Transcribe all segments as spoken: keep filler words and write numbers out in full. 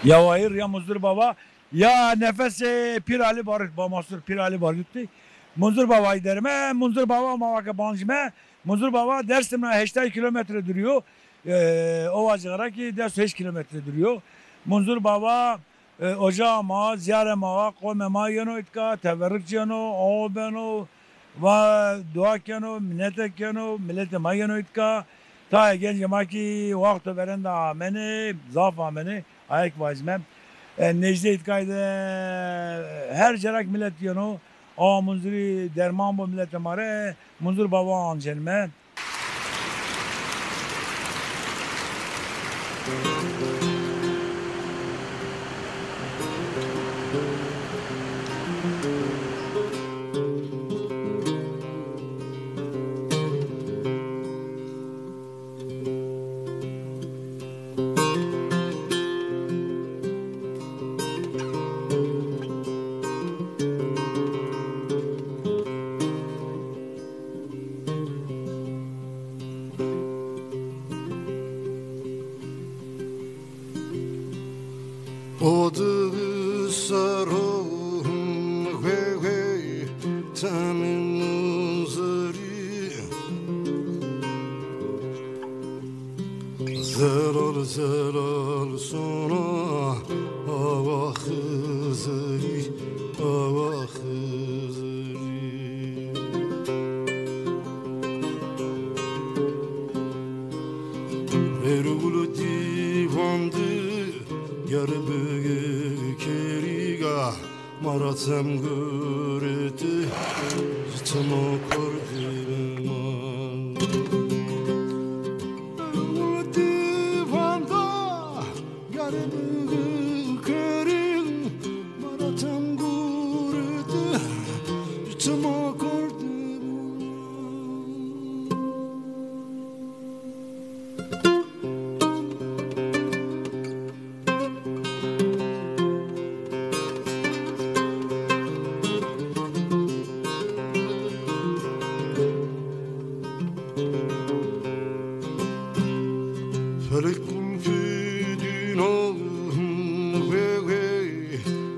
Ya wayîr ya Munzur Bava ya nefesê Pîr Alî Barut, Bamasur Pîr Alî Barutî. Munzur Bavayî derime, Munzur Bava ma vake bancime. Munzur Bava Dêrsim ra heştay kîlometre durî yo. E, Ovacık ra kî des û heşt kîlometre durî yo. Munzur Bava, e, ocağa ma, zîyare ma, qomê ma yeno îtka, teverruk cêno, awe beno, va dua keno, minete keno, miletê ma yeno îtka. Tayê gencê ma kî wexto verên de amenê, zaf amenê, aye kî vajîme. E, nejdê îtkayî de her cêra kî milet yeno, awa Munzurî derman bo miletê ma rê, Munzur Bava ancenîme. Odir ser o, hey, hey, temim zerî. Zelal, zelal sona, awa Xizirî, awa Xizirî. Vergul dîvan di, ger bi kerîga, ma ra tem guriti, ji tema kurdî biman. Vergul dîvan da, ger bi kerî, ma ra tem guriti, ji tema kurdî biman. Felek kulfî dîna, wey, wey,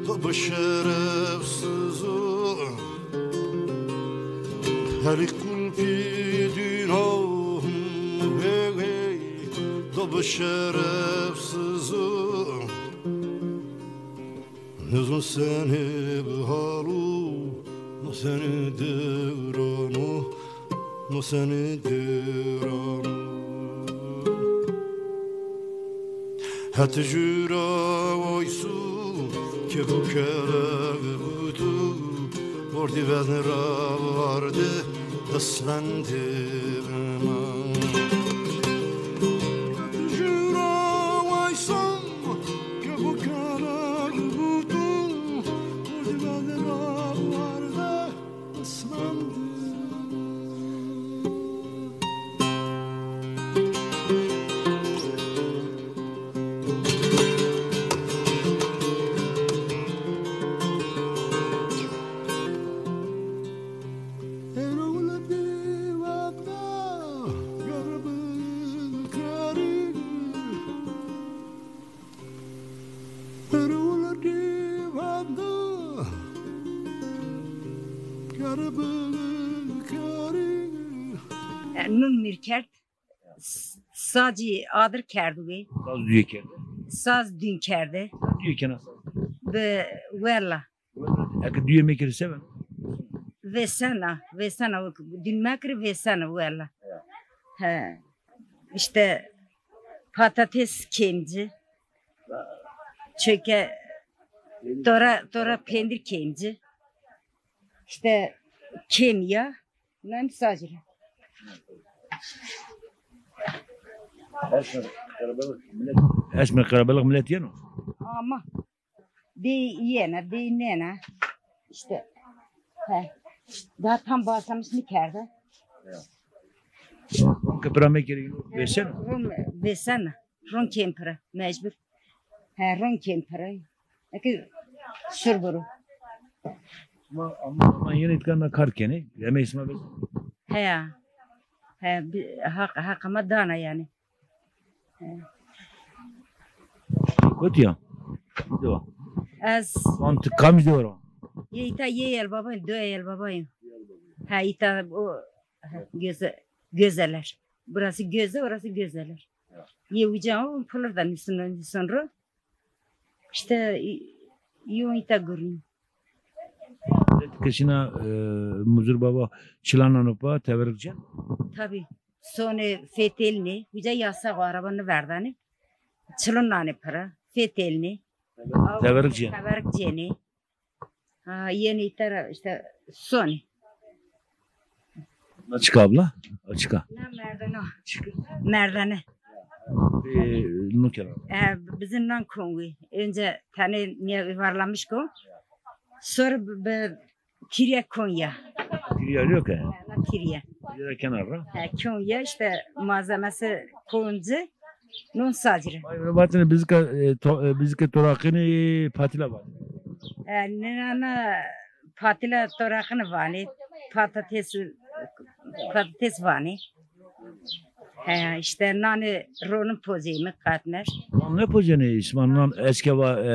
to bi şerefsiz o. Felek kulfî dîna, wey, wey, to bi şerefsiz o. Nizon senê bi hal o, no senê dewran o, no senê dewran o. Het jûra waysu, ke bu kere butu, ordi vezne ra varde, destmendê biman. Het jûra waysu, ke bu kere butu, ordi vezne ra varde, destmendê. Nun mîr kerd. S-, sacî adir kerdibî. Saz dûye kerde. Saz dûn kerde. Dûye kena saz. Bi wela. Eke dûye mekirî se beno? Vêsena, vêsena, dûn mekirî vêsena wela. He. Îşte patates kên ci. Çöke tora, tora pendir kên ci. Îşte kên ya. Name sacî ra. Esmer qerebalix milet, esmer qerebalix milet yeno? Ama dey yena, dey nena. Îşte. He. Daha tam başlamış nêkerde. Ronke pira mekerî, vêsena? Ron vêsena. Ron kên pira, mecbur. He, ron kên pira. Eke sur biro. Ama, ama, ama yenê îtka na kar kenê. Emey sima vêsena. Heya. He, bi-, haq, haq ma dana yanî. He. Kotî ya? Kamî de wa? Ez. Van tu kamî de wa? Yê îta yê el babayım, dua el babayım. Ha, îta o, ha, göze, gözeler. Burası göze, orası gözeler. Yê uca o pulur da nüsünden sonra. İşte, y-, yo îta gurun. Ke şina, e, Muzur Baba çilan nano pa, teverik cen? Tabi. Sonê fetelnê, uca yasax o, araba niverdane. Çilon nanê pira, fetelnê. Teverik cen. Teverik cenê. Ha, yenê îta ra işte sonê. Na çik a abla? A çik a? Na merdane. Merdane. E, no kena. E, bizim nan Kongî. Önce tane niye yuvarlamış ko. Sonra bi, bi Kiriye Konya. Kiriye yok ya. Na kiriye. Kiriye kenar ra. Ha, Konya işte malzemesi koncu. Non sacire. Vay be, vatine bizika, e, to-, e, bizika toraqini patila vatine. E, nina na patila toraqini vani, patates, patates vani. He, işte nani ronun pozeyimi katmer. Nan ne pozene isman nan eskeva, e,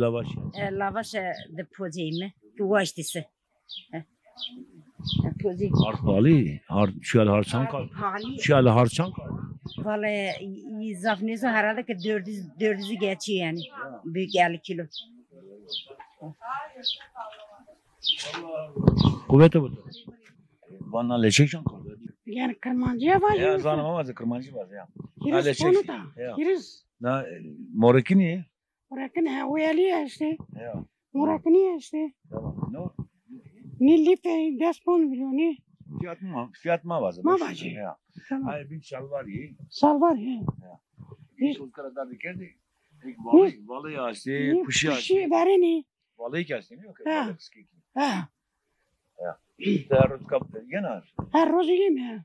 lavaş? E, lavaş, e, de pozeyimi, ki waştisi. He. He, pozeyimi. Hard pahalı, hard, şu an hard çan kal. Pahalı. Şu an hard çan kal. Vallahi, zaf neyse herhalde ki dört yüz, dört yüzü geçiyor yani. Büyük elli kilo. Kuvvete bu. Vana leçek çan kal. Yani Kırmancıya var. Ya, zanım ama Kırmancı var ya. Hiriz konu da. Ya. Hiriz. Na, e, morekini? Morekini, ha, o eli işte. Ya. Morekini işte. Tamam. No? Ni lipe des pon milyon ni. Fiyat mı? Fiyat mı var? Ma vacî. Ya. Tamam. Hayır, bin şalvar ye. Şalvar ye. Ya. Hiç uzkara dar dikerdi. Ek valı, valı ya işte, kuşu ya işte. Kuşu vereni. Valı ki işte, yok. Ha. Valı ki. Ha. Ya. Her roz kap, yena. Her roz yiyeyim ya.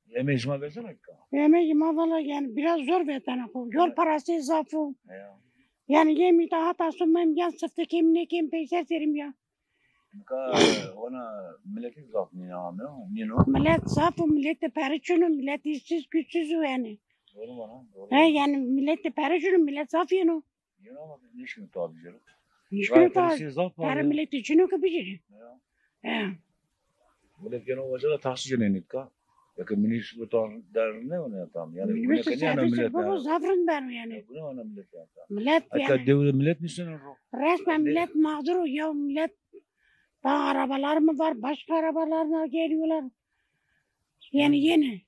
Yemeği şima vezena ka? Yemeği ma valla yani biraz zor vetena ko. Yol parası zaf o. Ya. Yani yemî daha tasım mem yan sıfte kemine kem peyser serim ya. Ka ona milletin zaf nîna ame, nîno. Millet zaf o, millet de perişan o, millet işsiz güçsüz o yani. Doğru bana, doğru. He yani millet de perişan o, millet zaf yeno. Yeno ama nişkîno tabi jero. Nişkîno tabi. Perê millet için o ki bijiri. Ya. He. Millet gene o vajara taksi cenê nîtka. Ya ki minîs bu tan der ne ona tam. Yani bu ne kenya millet. Bu zaf rind beno yani. Bu ne ona millet ya. Millet yani. Hatta devlet millet misin o? Resmen millet mağdur o ya, millet. Bak arabalar mı var? Başka arabalarla geliyorlar. Yani yeni.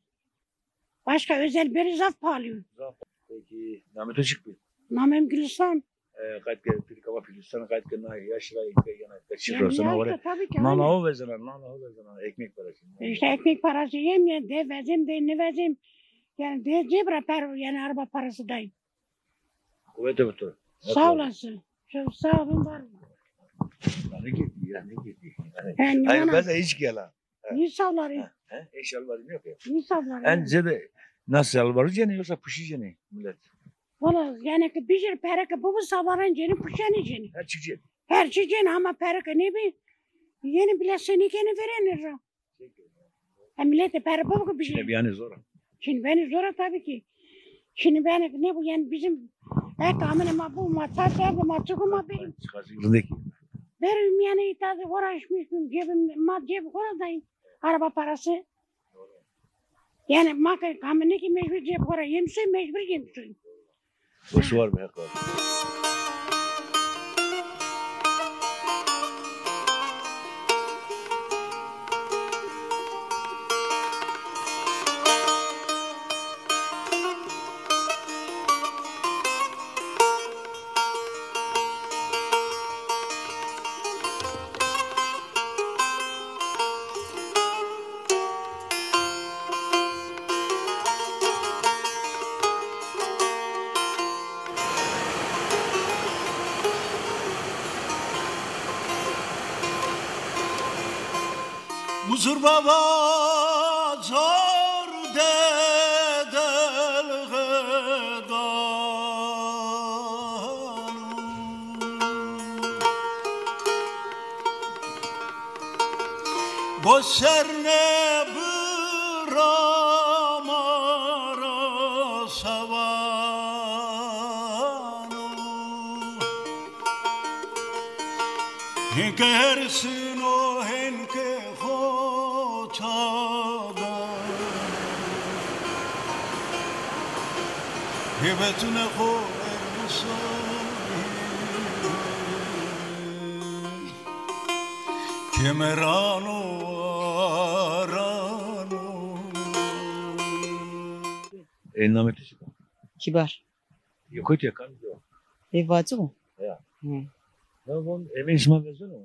Başka özel beri zaf pahalı. Zaf. Peki, namê to çik bi? Namem Gülistan. E, qayt ke, pîrika ma Gülistan, qayt ke na yaş ra ekmek yena, ke çi rosena ore. Tabii ki, nana o vezena, nana o vezena, ekmek parası. İşte ekmek parası yem ya, de vezem, de ne vezem. Yani de cebra per, yani araba parası dayım. Kuvvete otur. Sağ olasın. Çok sağ olun, var olun. Ya ne gitti, ya ne gitti. Yani, ay, bana hiç gelen. Nî şalvarî. He, he, e şalvarî yok ya. Nî şalvarî. En zêde na şalvarî cenê yoksa pişî cenê millet? Valla yani ki bijir pere ki bu şalvarî cenê, pişî cenê. Her çi cenê. Her çi cenê ama pere ki ne bi? Yeni bile seni keni verenir. E millet de pere bu ki bijir. Ne bi yani zor. Şimdi beni zora tabii ki. Şimdi ben ne bu yani bizim ek amine ma bu ma ta derdi ma çıkı ma benim. Çıkarsın ki. Benim yani taze uğraşmışım cebim ma ceb koradayım. Araba parası. Yani ma ki kamine ki mecbur ceb kora yemşi mecbur yemşi. Boş var mı? Muzur Baba zor de delxedan. Bo serne bira ma ra sewan. Hênke hersino hênke xoça da. Hêbetune xo ermisa. Kemerano arano. E, namê tu çik o? Kibar. Yê kotî ya, kamcî yo? Ê Vacix o. Ya. Hı. Na von, emeyê şima veceno?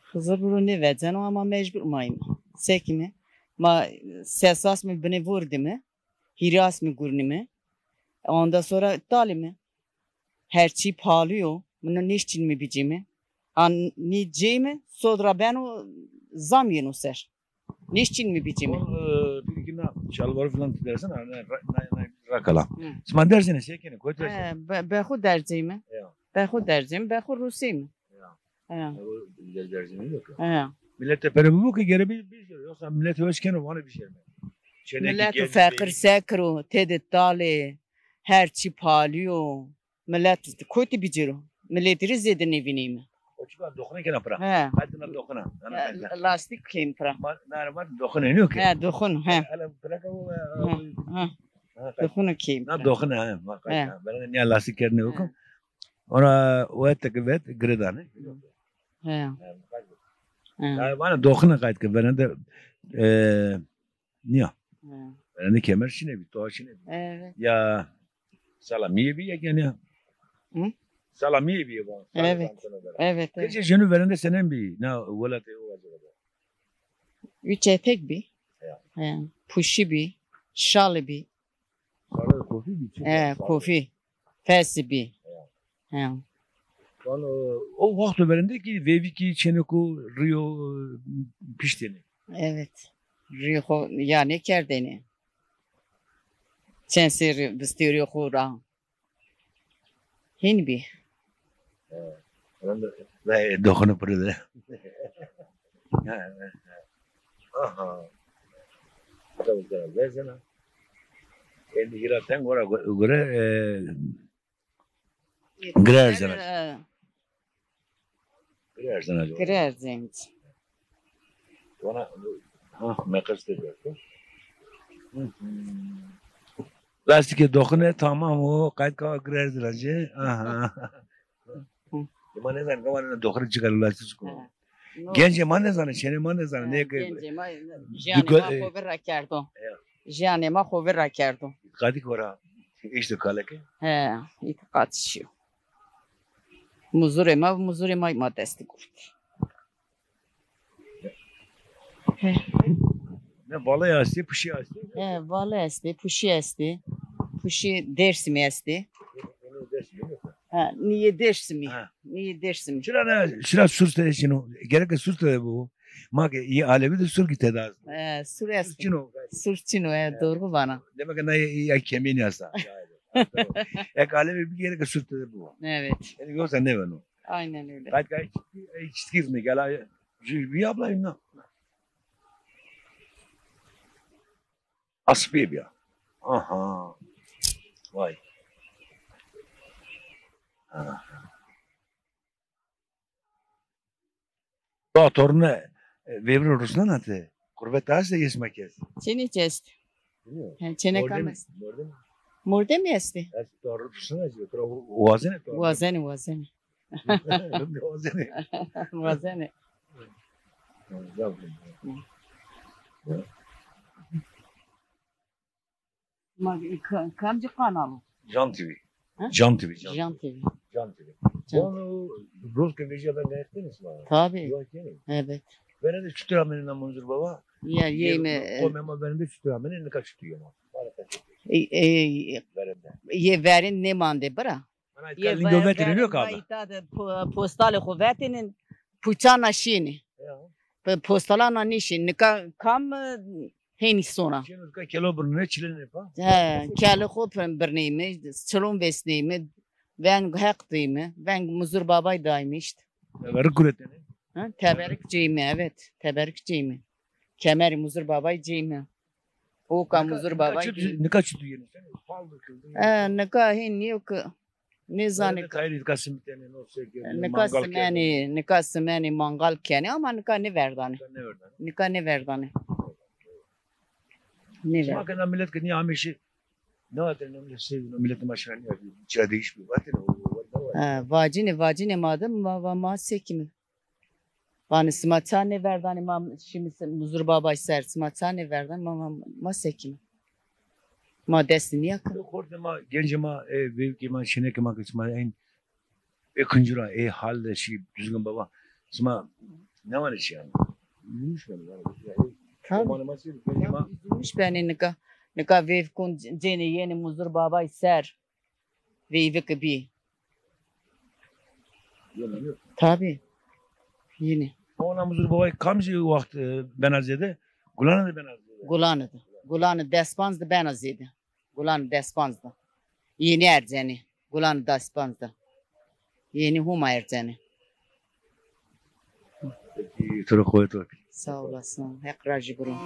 Xizir biro nêveceno ama mecbur mayîme. Sekîme. Ma ses asme binê vordîme. Hîrê asme gurnîme. Ondan sonra talîme. Her çî pahalı yo. Min nêşçînîme bicîme. An nî cême, sod ra beno zam yeno ser. Nêşçînîme bicîme. Bon, e, bir iki na şalvarı falan dersen, ha, na, na, na, rakala. Hı. Sima derzêne, se kenê, kotî dersen? He, be, be xo derzême. Ya. Be xo derzême, be xo rusême. Ya. He. E, o güzel derzême yok ya. He. Millet de pere bu ki gere bir, bir şey. Yoksa millet hoş keno, vanê bir şey mi? Millet feqir sekiro, tede talê, her çî pahalı yo. Milet kotî bicêro? Miletî rê zêde nêvîneyme. O çikan doxine kena pira. He. Hadi na doxine. Ana, e, ben de. Lastîk kêm pira. Ma, na, ma doxine nîyo ki. He, doxine, he. Hele pira ka o, e, he, he. Ha, doxine kêm pira. Na doxine, he. Ma, he. Bana niya lastîk kerdine oku. He. Ona o ete ki vet giredane. He. He. He. Ya, bana doxine qayt ki verende, e, Nîya. He. Verende kemer şine bî, toa şine bî. Evet. Ya salamîye bî ya genî. Hı? Salamîye bî ya. Evet. Evet, evet. Kece jenu verende senen bî? Na welatê o acaba? Üç etek bî. Ya. He. Puşî bî, şalî bî. Sarı kofi bî, çi? He, kofi. Fesî bî. Ya. He. Van, e, o wexto verende ki vevî ki çêneko rîyo, e, piştêne. Evet. Rîyo xo ya nêkerdêne. Çend serrî vistê rîyo xo ra. Hîn bî. He. Verende, ve, doxunu piro de. Aha. Tabii, tabii. Vezena. Endî hîra teng ora gure, e, Gire erzena. Gire erzena. Gire erzena. Vana, ha, meqes de berko. Lastîkê doxine tamam o, qayt ka gire erzena ci. Aha. Hı. Ma nêzanî, ma nêzanî doxine çik a, lastîk çik o. Ha. No. Gencê ma nêzanê, çênê ma nêzanê. Ha, nê ke gencê ma, jiyanê ma xo vîr ra kerdo. Ya. Jiyanê ma xo vîr ra kerdo. Îtîqatî ki wera îşte kaleke? He, îtîqat şîyo. Muzurê ma, muzurê ma, ma destî girt. He. Ne, vale estê, puşî estê? He, vale estê, puşî estê. Puşî Dêrsimî estê. Dêrsimî mi? Ha, nîyê Dêrsimî. Ha. Nîyê Dêrsimî. Çira ne, çira Sûr tede çin o? Gereke Sûr tede bibo. Ma ke yê Alevî de Sûr kî tede esto. He, Sûr esto. Sûr çin o. Sûr çin o, he, doğru vana. Demek ki na ya kemînî esta. Eke Alevî bî gereke Sûr tede bibo. Evet. Yanî yoksa nêbeno. Aynen öyle. Qayt qayt çitkî, çitkî ne gela, jü bir abla, na. Aspê bîya. Aha. Vay. Aha. To torne, e, vêvre rusnena ti? Qurbet aste yê sima kes? Çênê ci est. He, çênê kam est? Mordemî? Mordemî estê. Ez to rusnena ci, to wazenê to? Wazenê, wazenê. Wazenê. Wazenê. Ma ka-, kamcî kanal o? Can T V. Ha? Can T V, Can T V. Can T V. Can T V. Onu roz ke vejîya ben nêextêne sima? Tabii. Yo, kenê. Evet. Verende çutir amenê na Munzur Baba? Ya, yê, yê mi, e, qomê ma verende çutir amenê, nika çutir yê ma. E, e, verende. Yê verên nêmandê bira. Yê lingo ve-, vetêne verên nîyo ka ma abi? Îta de po-, postalê xo vetêne, puçana şîyêne. Ya. Pe-, postalana nêşîyêne. Nika kam, e, hênî sona. Şîyêne nika kelo birnêne, çilêne pa? He, kelê xo pir-, birneyme, çilon vêsneyme, veng Heq dayme, veng Muzur Babay dayme îşte. Teberik guretêne? Ha, teberik cêyme, evet, teberik cêyme. Kemerî Muzur Babay cêyme. O ka Muzur Babay cêyme. Nika çi tu-, nika çi tu yeno? Sen fal da kildin. He, nika hên nîyo ki. Nêzanê. Tayîrî nika simît kenê, no se kenê, nika mangal kenê. Simenî, nika simenî mangal kenê ama nika nêverdanê. Nika nêverdanê. Nika nêverdanê. Nêverdanê. Sima ke na milet ke nîya amê şî, ne vatêne na milet se, na milet ma şanî ya, çîya değiş bî. Vatêne o, o, o, o. Ha, vacînê, vacînê ma de, ma, ma, ma se kîme. Vanê sima ça nêverdanê ma şîme se-, Muzur Babay ser, sima ça nêverdanê ma, ma, ma se kîme. Ma destî nîya ke. Xortê ma, gencê ma, e, veyvkê ma, şênekê ma ke sima en, e, kincira, e, hal de şî Düzgün Baba. Sima nêvanê çî yanî. Üzülmüş benê yanî. Tabii. Zamanê ma şî, gencê ma. Üzülmüş benê nika. Nika veyvkon cênê yenê Muzur Babay ser. Veyvike bî. Tabii. Yine. Ona Muzur Babay kamcî waxt, e, bena zêde? Gulane de bena zêde. Gulane de. Gulane dest panc de bena zêde. Gulane dest panc de. Yenî erzenê. Gulane dest panc de. Yenî Homa erzenê. Peki, to rê quwet wek. Sağ olasın. Heq rajî biro.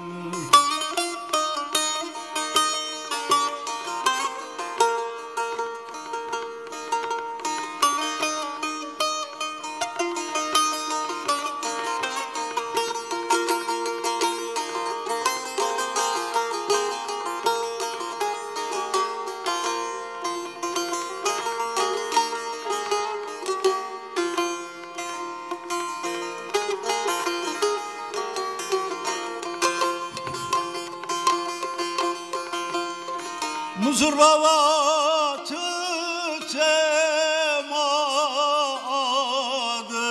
Muzur Baba çiçê ma adir.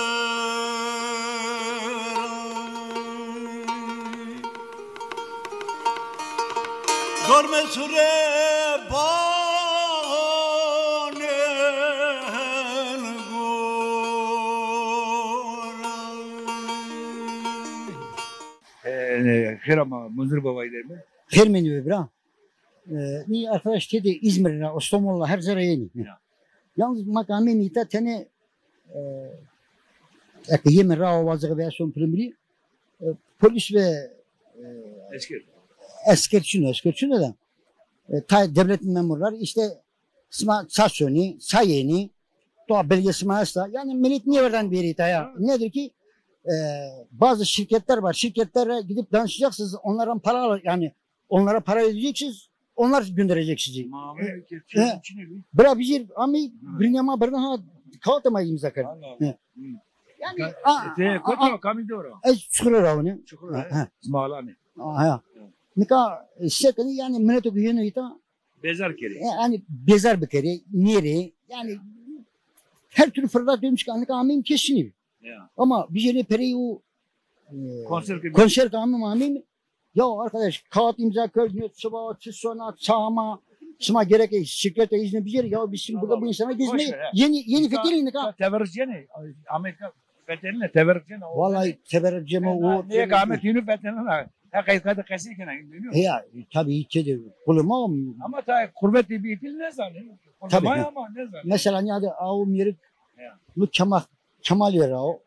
Dormê surê banên gora. E, xêr ama, Munzur Bavayî derme. Xêr mendî be bira. E, nî arkadaş têdê Îzmîr ra, Ostomol ra, her ca ra yenî. Ya. Yalnız ma ke amênî îta tenê, e, eke yeme ra wazixî veya son primrî, e, polis ve, e, esker. Esker çin o, esker çin o da. E, tayê devletin memurları işte sima ça sonî, ça yenî, doğa belge sima esta. Yani millet niye oradan bir ita ya? Nedir ki, e, bazı şirketler var. Şirketlere gidip danışacaksınız. Onlardan para al, yani onlara para ödeyeceksiniz. Onlar gönderecek sizi. He. Bira bijîr, amî birînê ma birna ha, kağıt ma imza kerd. He. Yani, a, te a, kotî yo, kamî dew ra? Ez Çukur ra wine. Çukur ra, he. He. Sima Alanî. Ha. Nika, e, sekinî, yani, mileto ke yeno ita. Bezar kerê. E, yani, bezar bikerê, nêrê. Yani, her türlü fırsat dönmüş ki, nika amîm kesinî. Ya. Ama bijêrê perey o, e, konser ke amîm, amîm, ya arkadaş, kağıt imza kerd, ne çi va, çi sona, ça ama, sima gerek şirkete izne bijêrê, ya biz şimdi burada bu insana gezmeye yeni, yeni fetelîne ka. Teberruk yenê, Amerika fetelîne, teberruk yenê. Vallahi teberruk ceme o. Ne ka Ahmet Yunus fetelîne, ha, qeyka de qesî kena. Ya, tabii ki de, kuluma. Ama ta kurbetî bir fil ne zanî? Tabii. Ama ne zanî? Mesela, nîyade aw mîrik, bu Kemal, Kemal yeri o.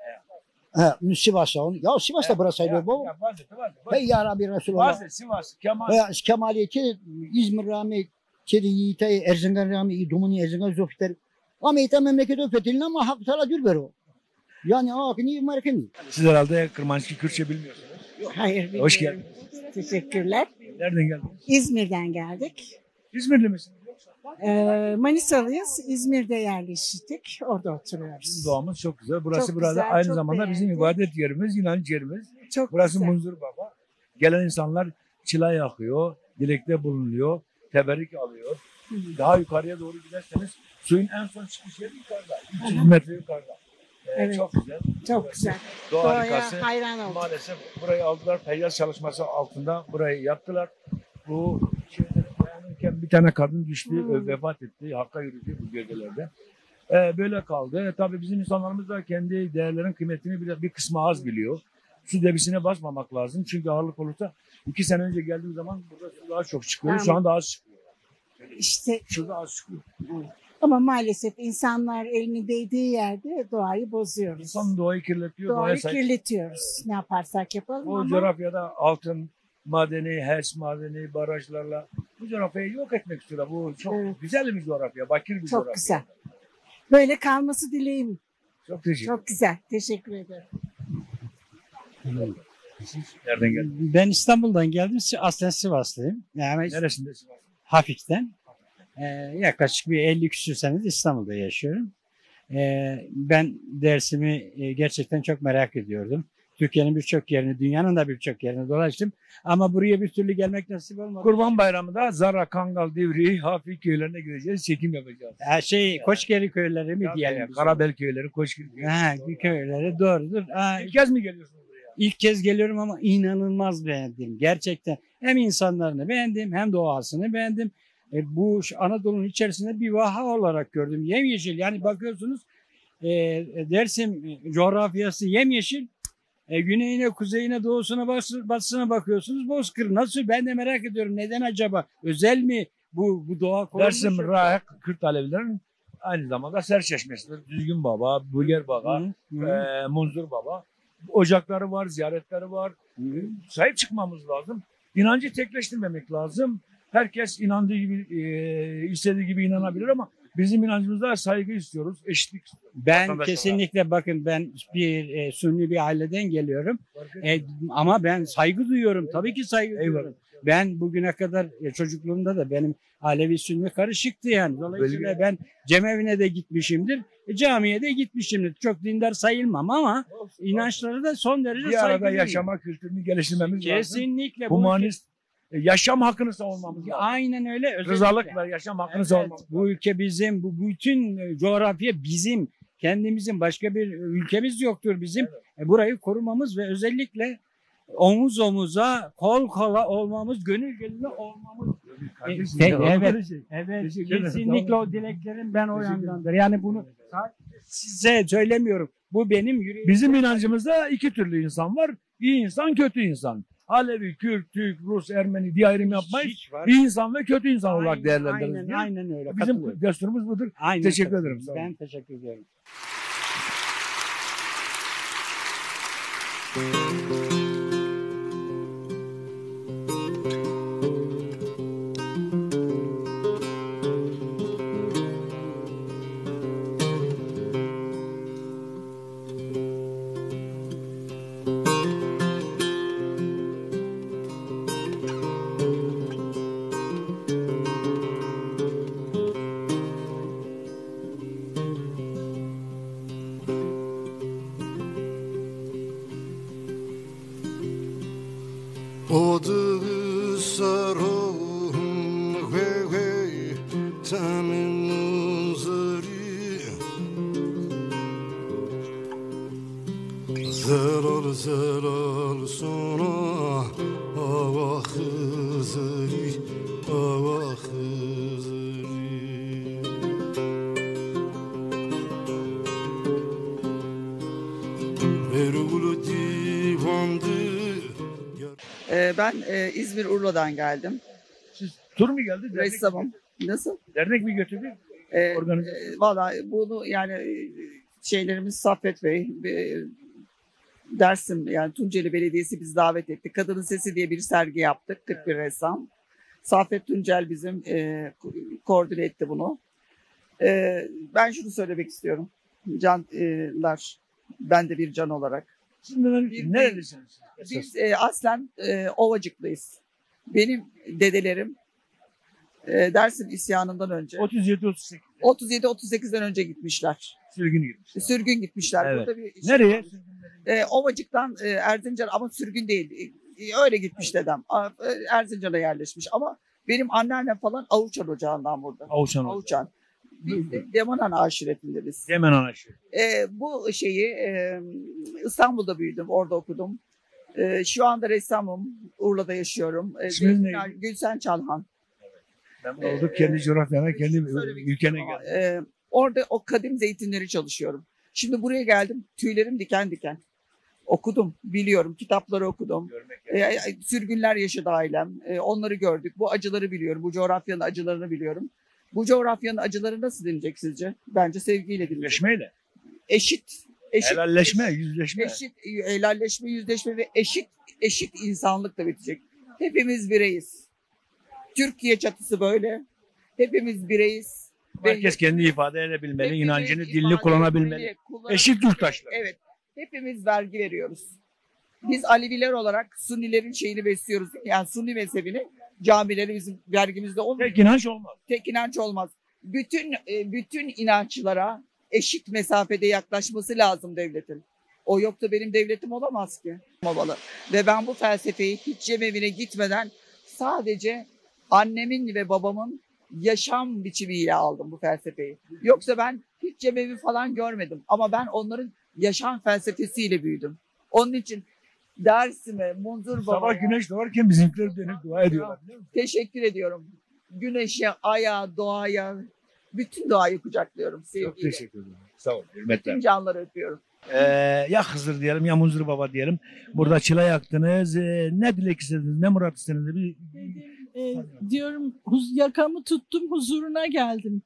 He, nu Sivas o. Ya Sivas da bura sayılıyor bu. Hey ya Rabbi Resulallah. Bazı Sivas, Kemal. He, Kemal ki İzmir rami, kedi yitay Erzingan rami, i dumuni Erzingan zofter. Ama ita memleket o fetelin ama Hak Teala dür bero. Yani, a, ki ni merkeni. Siz herhalde Kırmanski Kürtçe bilmiyorsunuz. Hayır, bilmiyorum. Hoş geldiniz. Teşekkürler. Nereden geldiniz? İzmir'den geldik. İzmirli misiniz yoksa? Ee, Manisalıyız. İzmir'de yerleştik. Orada oturuyoruz. Bizim doğamız çok güzel. Burası çok burada güzel, aynı çok zamanda bizim beğendik. İbadet yerimiz, inanç yerimiz. Çok güzel. Burası Munzur Baba. Gelen insanlar çıla yakıyor, dilekte bulunuyor, teberrük alıyor. Hı hı. Daha yukarıya doğru giderseniz suyun en son çıkış yeri yukarıda. Hı hı. Üç yüz metre yukarıda. Ee, evet. Çok güzel. Çok güzel. Doğa harikası. Doğaya hayran olduk. Maalesef burayı aldılar. Feyyaz çalışması altında burayı yaptılar. Bu şeyde dayanırken bir tane kadın düştü, hmm, vefat etti. Hakka yürüdü bu bölgelerde. Ee, böyle kaldı. Tabii bizim insanlarımız da kendi değerlerin kıymetini bir, bir kısmı az biliyor. Su debisine basmamak lazım. Çünkü ağırlık olursa, iki sene önce geldiğim zaman burada su daha çok çıkıyordu. Şu anda az çıkıyor. İşte. Şurada az çıkıyor. Ama maalesef insanlar elinin değdiği yerde doğayı bozuyoruz. İnsan doğayı kirletiyor, doğayı doğaya say-, kirletiyoruz. Ne yaparsak yapalım. O ama coğrafyada altın madeni, H E S madeni, barajlarla bu coğrafyayı yok etmek istiyorlar. Bu çok, evet, güzel bir coğrafya, bakir bir coğrafya. Çok güzel. Böyle kalması dileğim. Çok teşekkür Çok güzel. Teşekkür ederim. Nereden geldin? Ben İstanbul'dan geldim. Si- Aslen Sivaslıyım. Yani Neresinde Sivas? Hafik'ten. Ee, yaklaşık bir elli küsur senedir İstanbul'da yaşıyorum. Ee, ben Dersim'i e, gerçekten çok merak ediyordum. Türkiye'nin birçok yerini, dünyanın da birçok yerini dolaştım. Ama buraya bir türlü gelmek nasip olmadı. Kurban Bayramı'nda Zara, Kangal, Divriği, Hafik köylerine gideceğiz, çekim yapacağız. Ha, şey, Koçgeri köyleri mi diyelim biz ona? Karabel köyleri, Koçgeri köyleri. Ha, köyleri, doğrudur. Ha, İlk kez mi geliyorsunuz buraya? İlk kez geliyorum ama inanılmaz beğendim gerçekten. Hem insanlarını beğendim, hem doğasını beğendim. E, bu şu Anadolu'nun içerisinde bir vaha olarak gördüm. Yemyeşil, yani bakıyorsunuz, e, Dersim coğrafyası yemyeşil. E, güneyine, kuzeyine, doğusuna, bas- batısına bakıyorsunuz. Bozkır nasıl? Ben de merak ediyorum. Neden acaba? Özel mi bu, bu doğa korunmuş Dersim, yoksa? Rahek, Kürt Alevilerin aynı zamanda serçeşmesidir. Düzgün Baba, Bulger Baba, Hı hı. e, Munzur Baba. Ocakları var, ziyaretleri var. Hı hı. Sahip çıkmamız lazım. İnancı tekleştirmemek lazım. Herkes inandığı gibi, e, istediği gibi inanabilir ama bizim inancımızda saygı istiyoruz, eşitlik istiyoruz. Ben Vatandaş olarak. Kesinlikle, bakın, ben bir e, Sünni bir aileden geliyorum. E, ama ben saygı duyuyorum. Tabii ki saygı Eyvallah. Duyuyorum. Ben bugüne kadar e, çocukluğumda da benim Alevi Sünni karışıktı yani. Dolayısıyla Bölge- ben cemevine de gitmişimdir. E, camiye de gitmişimdir. Çok dindar sayılmam ama Olsun, inançları da son derece Bir arada saygılıyım. Yaşama kültürünü geliştirmemiz lazım. Kesinlikle. Bunu Humanist, e, yaşam hakkını savunmamız lazım. Aynen öyle. Özellikle. Rızalıkla yaşam hakkını Evet, savunmamız bu lazım. Ülke bizim, bu bütün e, coğrafya bizim. Kendimizin, başka bir ülkemiz yoktur bizim. Evet. E, burayı korumamız ve özellikle omuz omuza, kol kola olmamız, gönül gönüle olmamız. Kardeşim, E, ya, evet, böyle şey. Evet, Teşekkür ederim. Kesinlikle Sağ olun. O dileklerim ben o Teşekkür ederim. Yandandır. Yani bunu sadece size söylemiyorum. Bu benim yüreğimde. Bizim inancımızda iki türlü insan var. İyi insan, kötü insan. Alevi, Kürt, Türk, Rus, Ermeni diye ayrım yapmayız. Hiç var. İyi insan ve kötü insan olarak Aynen, değerlendiririz. Aynen, Değil mi? Aynen öyle. Bizim Katılıyorum. Düsturumuz budur. Aynen Teşekkür katılıyorum. Ederim. Sağ olun. Ben teşekkür ediyorum. Odir seron wey wey temin Xizirî. Zelal zelal sona awa Xizirî, awa Xizirî. Vergul divandı. Ee, ben e, İzmir Urla'dan geldim. Siz tur mu geldi? Dernek mi Ressamım. Götürdü? Nasıl? Dernek mi götürdü? Ee, Organize. E, valla bunu yani e, şeylerimiz Saffet Bey, e, Dersim yani Tunceli Belediyesi bizi davet etti. Kadının Sesi diye bir sergi yaptık. kırk bir ressam. Saffet Tuncel bizim e, ko- koordine etti bunu. E, ben şunu söylemek istiyorum. Canlar, ben de bir can olarak. Siz neden, Bir- nerelisiniz siz esas? Biz e, aslen e, Ovacıklıyız. Benim dedelerim e, Dersim isyanından önce otuz yedi otuz sekiz. otuz yedi otuz sekizden önce gitmişler. Sürgün gitmişler. Sürgün gitmişler. Evet. Burada bir şey Nereye? E, Ovacık'tan e, Erzincan ama sürgün değil. E, öyle gitmiş dedem. A- e, Erzincan'a yerleşmiş ama benim anneannem falan Avuçan ocağından burada. Avuçan Avuçan. Biz de Demonan aşiretinde biz. Demonan aşireti. E, bu şeyi e, İstanbul'da büyüdüm, orada okudum. E, şu anda ressamım, Urla'da yaşıyorum. E, İsminiz neydi? Gülsen Çalhan. Memnun olduk. Kendi coğrafyana, kendi Söylemek ülkene istiyorum ama, geldik. E, orada o kadim zeytinleri çalışıyorum. Şimdi buraya geldim, tüylerim diken diken. Okudum, biliyorum, kitapları okudum. Görmek E, e, sürgünler yaşadı ailem, e, onları gördük. Bu acıları biliyorum, bu coğrafyanın acılarını biliyorum. Bu coğrafyanın acıları nasıl dinecek sizce? Bence sevgiyle dinecek. Yüzleşmeyle. Eşit, eşit, Helalleşme, yüzleşme. Eşit, helalleşme, yüzleşme ve eşit, eşit insanlıkla bitecek. Hepimiz bireyiz. Türkiye çatısı böyle. Hepimiz bireyiz. Herkes kendini ifade edebilmeli, inancını, dilini kullanabilmeli. Eşit yurttaşlar. Evet. Hepimiz vergi veriyoruz. Biz Aleviler olarak Sunnilerin şeyini besliyoruz, değil mi? Yani Sunni mezhebini, camileri bizim vergimizde olmuyor. Tek inanç olmaz. Tek inanç olmaz. Bütün e, bütün inançlara eşit mesafede yaklaşması lazım devletin. O yoksa benim devletim olamaz ki. Olmalı. Ve ben bu felsefeyi hiç cemevine gitmeden sadece annemin ve babamın yaşam biçimiyle aldım bu felsefeyi. Yoksa ben hiç cemevi falan görmedim. Ama ben onların yaşam felsefesiyle büyüdüm. Onun için Dersim'e, Munzur Baba'ya... Sabah güneş doğarken bizimkiler dönüp dua ediyorlar, biliyor musun? Teşekkür ediyorum. Güneşe, aya, doğaya, bütün doğayı kucaklıyorum sevgiyle. Çok teşekkür ederim. Sağ ol, hürmetler. Bütün canlıları öpüyorum. Ee, ya Hızır diyelim, ya Munzur Baba diyelim. Burada çıla yaktınız. Ee, ne dilek istediniz, ne murat istediniz? Bir... Dedim, e, diyorum, huz- yakamı tuttum, huzuruna geldim.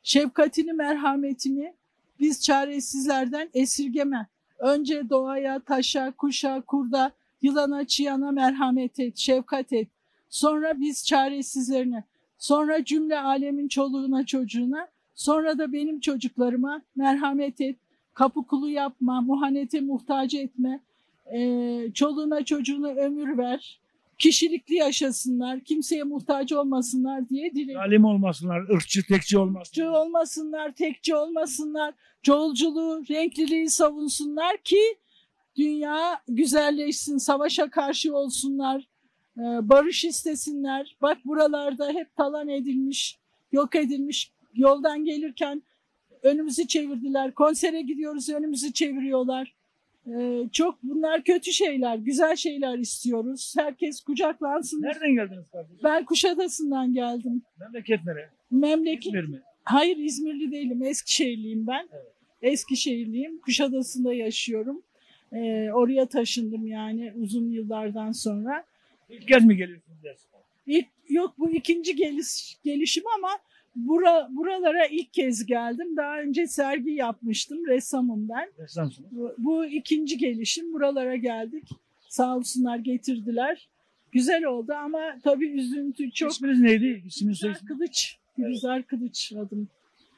Şefkatini, merhametini biz çaresizlerden esirgeme. Önce doğaya, taşa, kuşa, kurda, yılana, çıyana merhamet et, şefkat et. Sonra biz çaresizlerine, sonra cümle alemin çoluğuna, çocuğuna, sonra da benim çocuklarıma merhamet et. Kapı kulu yapma, muhanete muhtaç etme. Ee, çoluğuna, çocuğuna ömür ver. Kişilikli yaşasınlar, kimseye muhtaç olmasınlar diye dilerim. Zalim olmasınlar, ırkçı, tekçi olmasınlar. Irkçı olmasınlar, tekçi olmasınlar. Çoğulculuğu, renkliliği savunsunlar ki dünya güzelleşsin, savaşa karşı olsunlar, e, barış istesinler. Bak, buralarda hep talan edilmiş, yok edilmiş. Yoldan gelirken önümüzü çevirdiler. Konsere gidiyoruz, önümüzü çeviriyorlar. Ee, çok, bunlar kötü şeyler, güzel şeyler istiyoruz. Herkes kucaklansın. Nereden geldiniz kardeşim? Ben Kuşadası'ndan geldim. Memleket nere? Memleket... İzmir mi? Hayır, İzmirli değilim. Eskişehirliyim ben. Evet. Eskişehirliyim. Kuşadası'nda yaşıyorum. Ee, oraya taşındım yani uzun yıllardan sonra. İlk kez mi geliyorsunuz Dersim'e? İlk, yok, bu ikinci geliş, gelişim ama bura, buralara ilk kez geldim. Daha önce sergi yapmıştım. Ressamım ben. Ressamsınız. Bu, bu ikinci gelişim. Buralara geldik. Sağ olsunlar, getirdiler. Güzel oldu ama tabii üzüntü çok. İsminiz neydi? İsminiz, soy isminiz? Gülizar Kılıç. Evet. Gülizar Kılıç adım.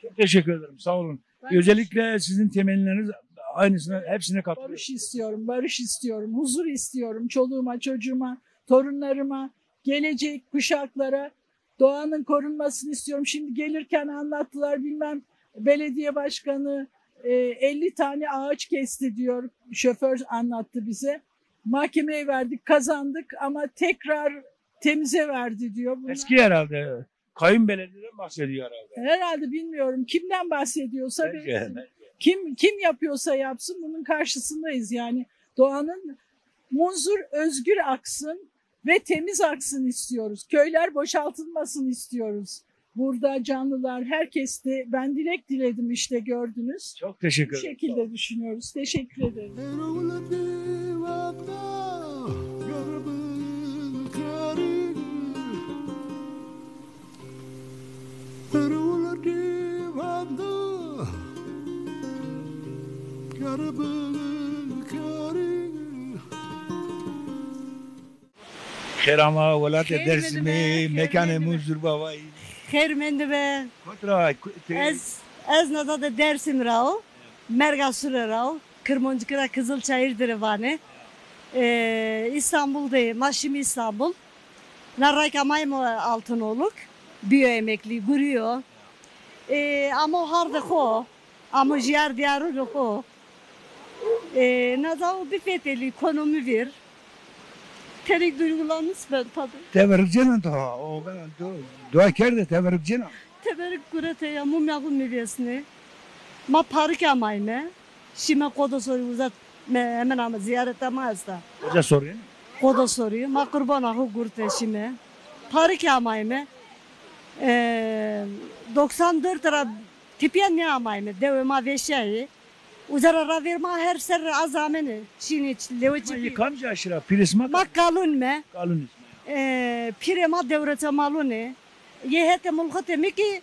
Çok teşekkür ederim. Sağ olun. Özellikle sizin temennileriniz aynısına, hepsine katılıyorum. Barış istiyorum, barış istiyorum, huzur istiyorum çoluğuma, çocuğuma, torunlarıma, gelecek kuşaklara doğanın korunmasını istiyorum. Şimdi gelirken anlattılar, bilmem, belediye başkanı e, elli tane ağaç kesti diyor. Şoför anlattı bize. Mahkemeye verdik, kazandık ama tekrar temize verdi diyor. Bunlar... Eski herhalde. Kayın belediyeden bahsediyor herhalde. Herhalde, bilmiyorum kimden bahsediyorsa ve kim, kim yapıyorsa yapsın, bunun karşısındayız. Yani doğanın, Munzur özgür aksın ve temiz aksın istiyoruz. Köyler boşaltılmasın istiyoruz. Burada canlılar, herkes de, ben dilek diledim, işte gördünüz. Çok teşekkür ederim. Bu şekilde düşünüyoruz. Teşekkür ederim. Xêr ama welatê Dersimî, mekanê Munzur Bavayî. Xêr mendî be. Kot ra, ku-, te- Ez, ez nada de Dersim ra o. Merga Sure ra o. Kirmoncikî ra Kızılçayır dire vanê. E, Îstanbul de, ma şîme Îstanbul. Na rayka ma amo Altınoluk. Bîyo emeklî, gurîyo. E, amo hardê xo, amo jîyar dîyarûnê xo. E, na zaf bifetelî, kono mi vîr. Terik duygulanmış ben tabii. Teberruk cênan to, o ben do-, dua kerde, teberruk cênan. Teberruk gurete ya, mumya xo nêvêsnê. Ma parike amayme. Şîme Qodo sorî, uza me-, hemen ama zîyareta ma esta. Uza sorî? Qodo sorî. Ma qurbana xo gurte şîme. Parike amayme. E, doksan dört ra tepîya nêamayme. Dewê ma veşayê. Uza ra ravêr ma her serre a zamenê. Şînê ç-, lewê çepî. Ma yê kamcî aşîra? Pîrê sima? Ma Kalun me. Kalun îsme. E, pîrê ma Dewreçemalun ê. Yê hetê mulxitê mi kî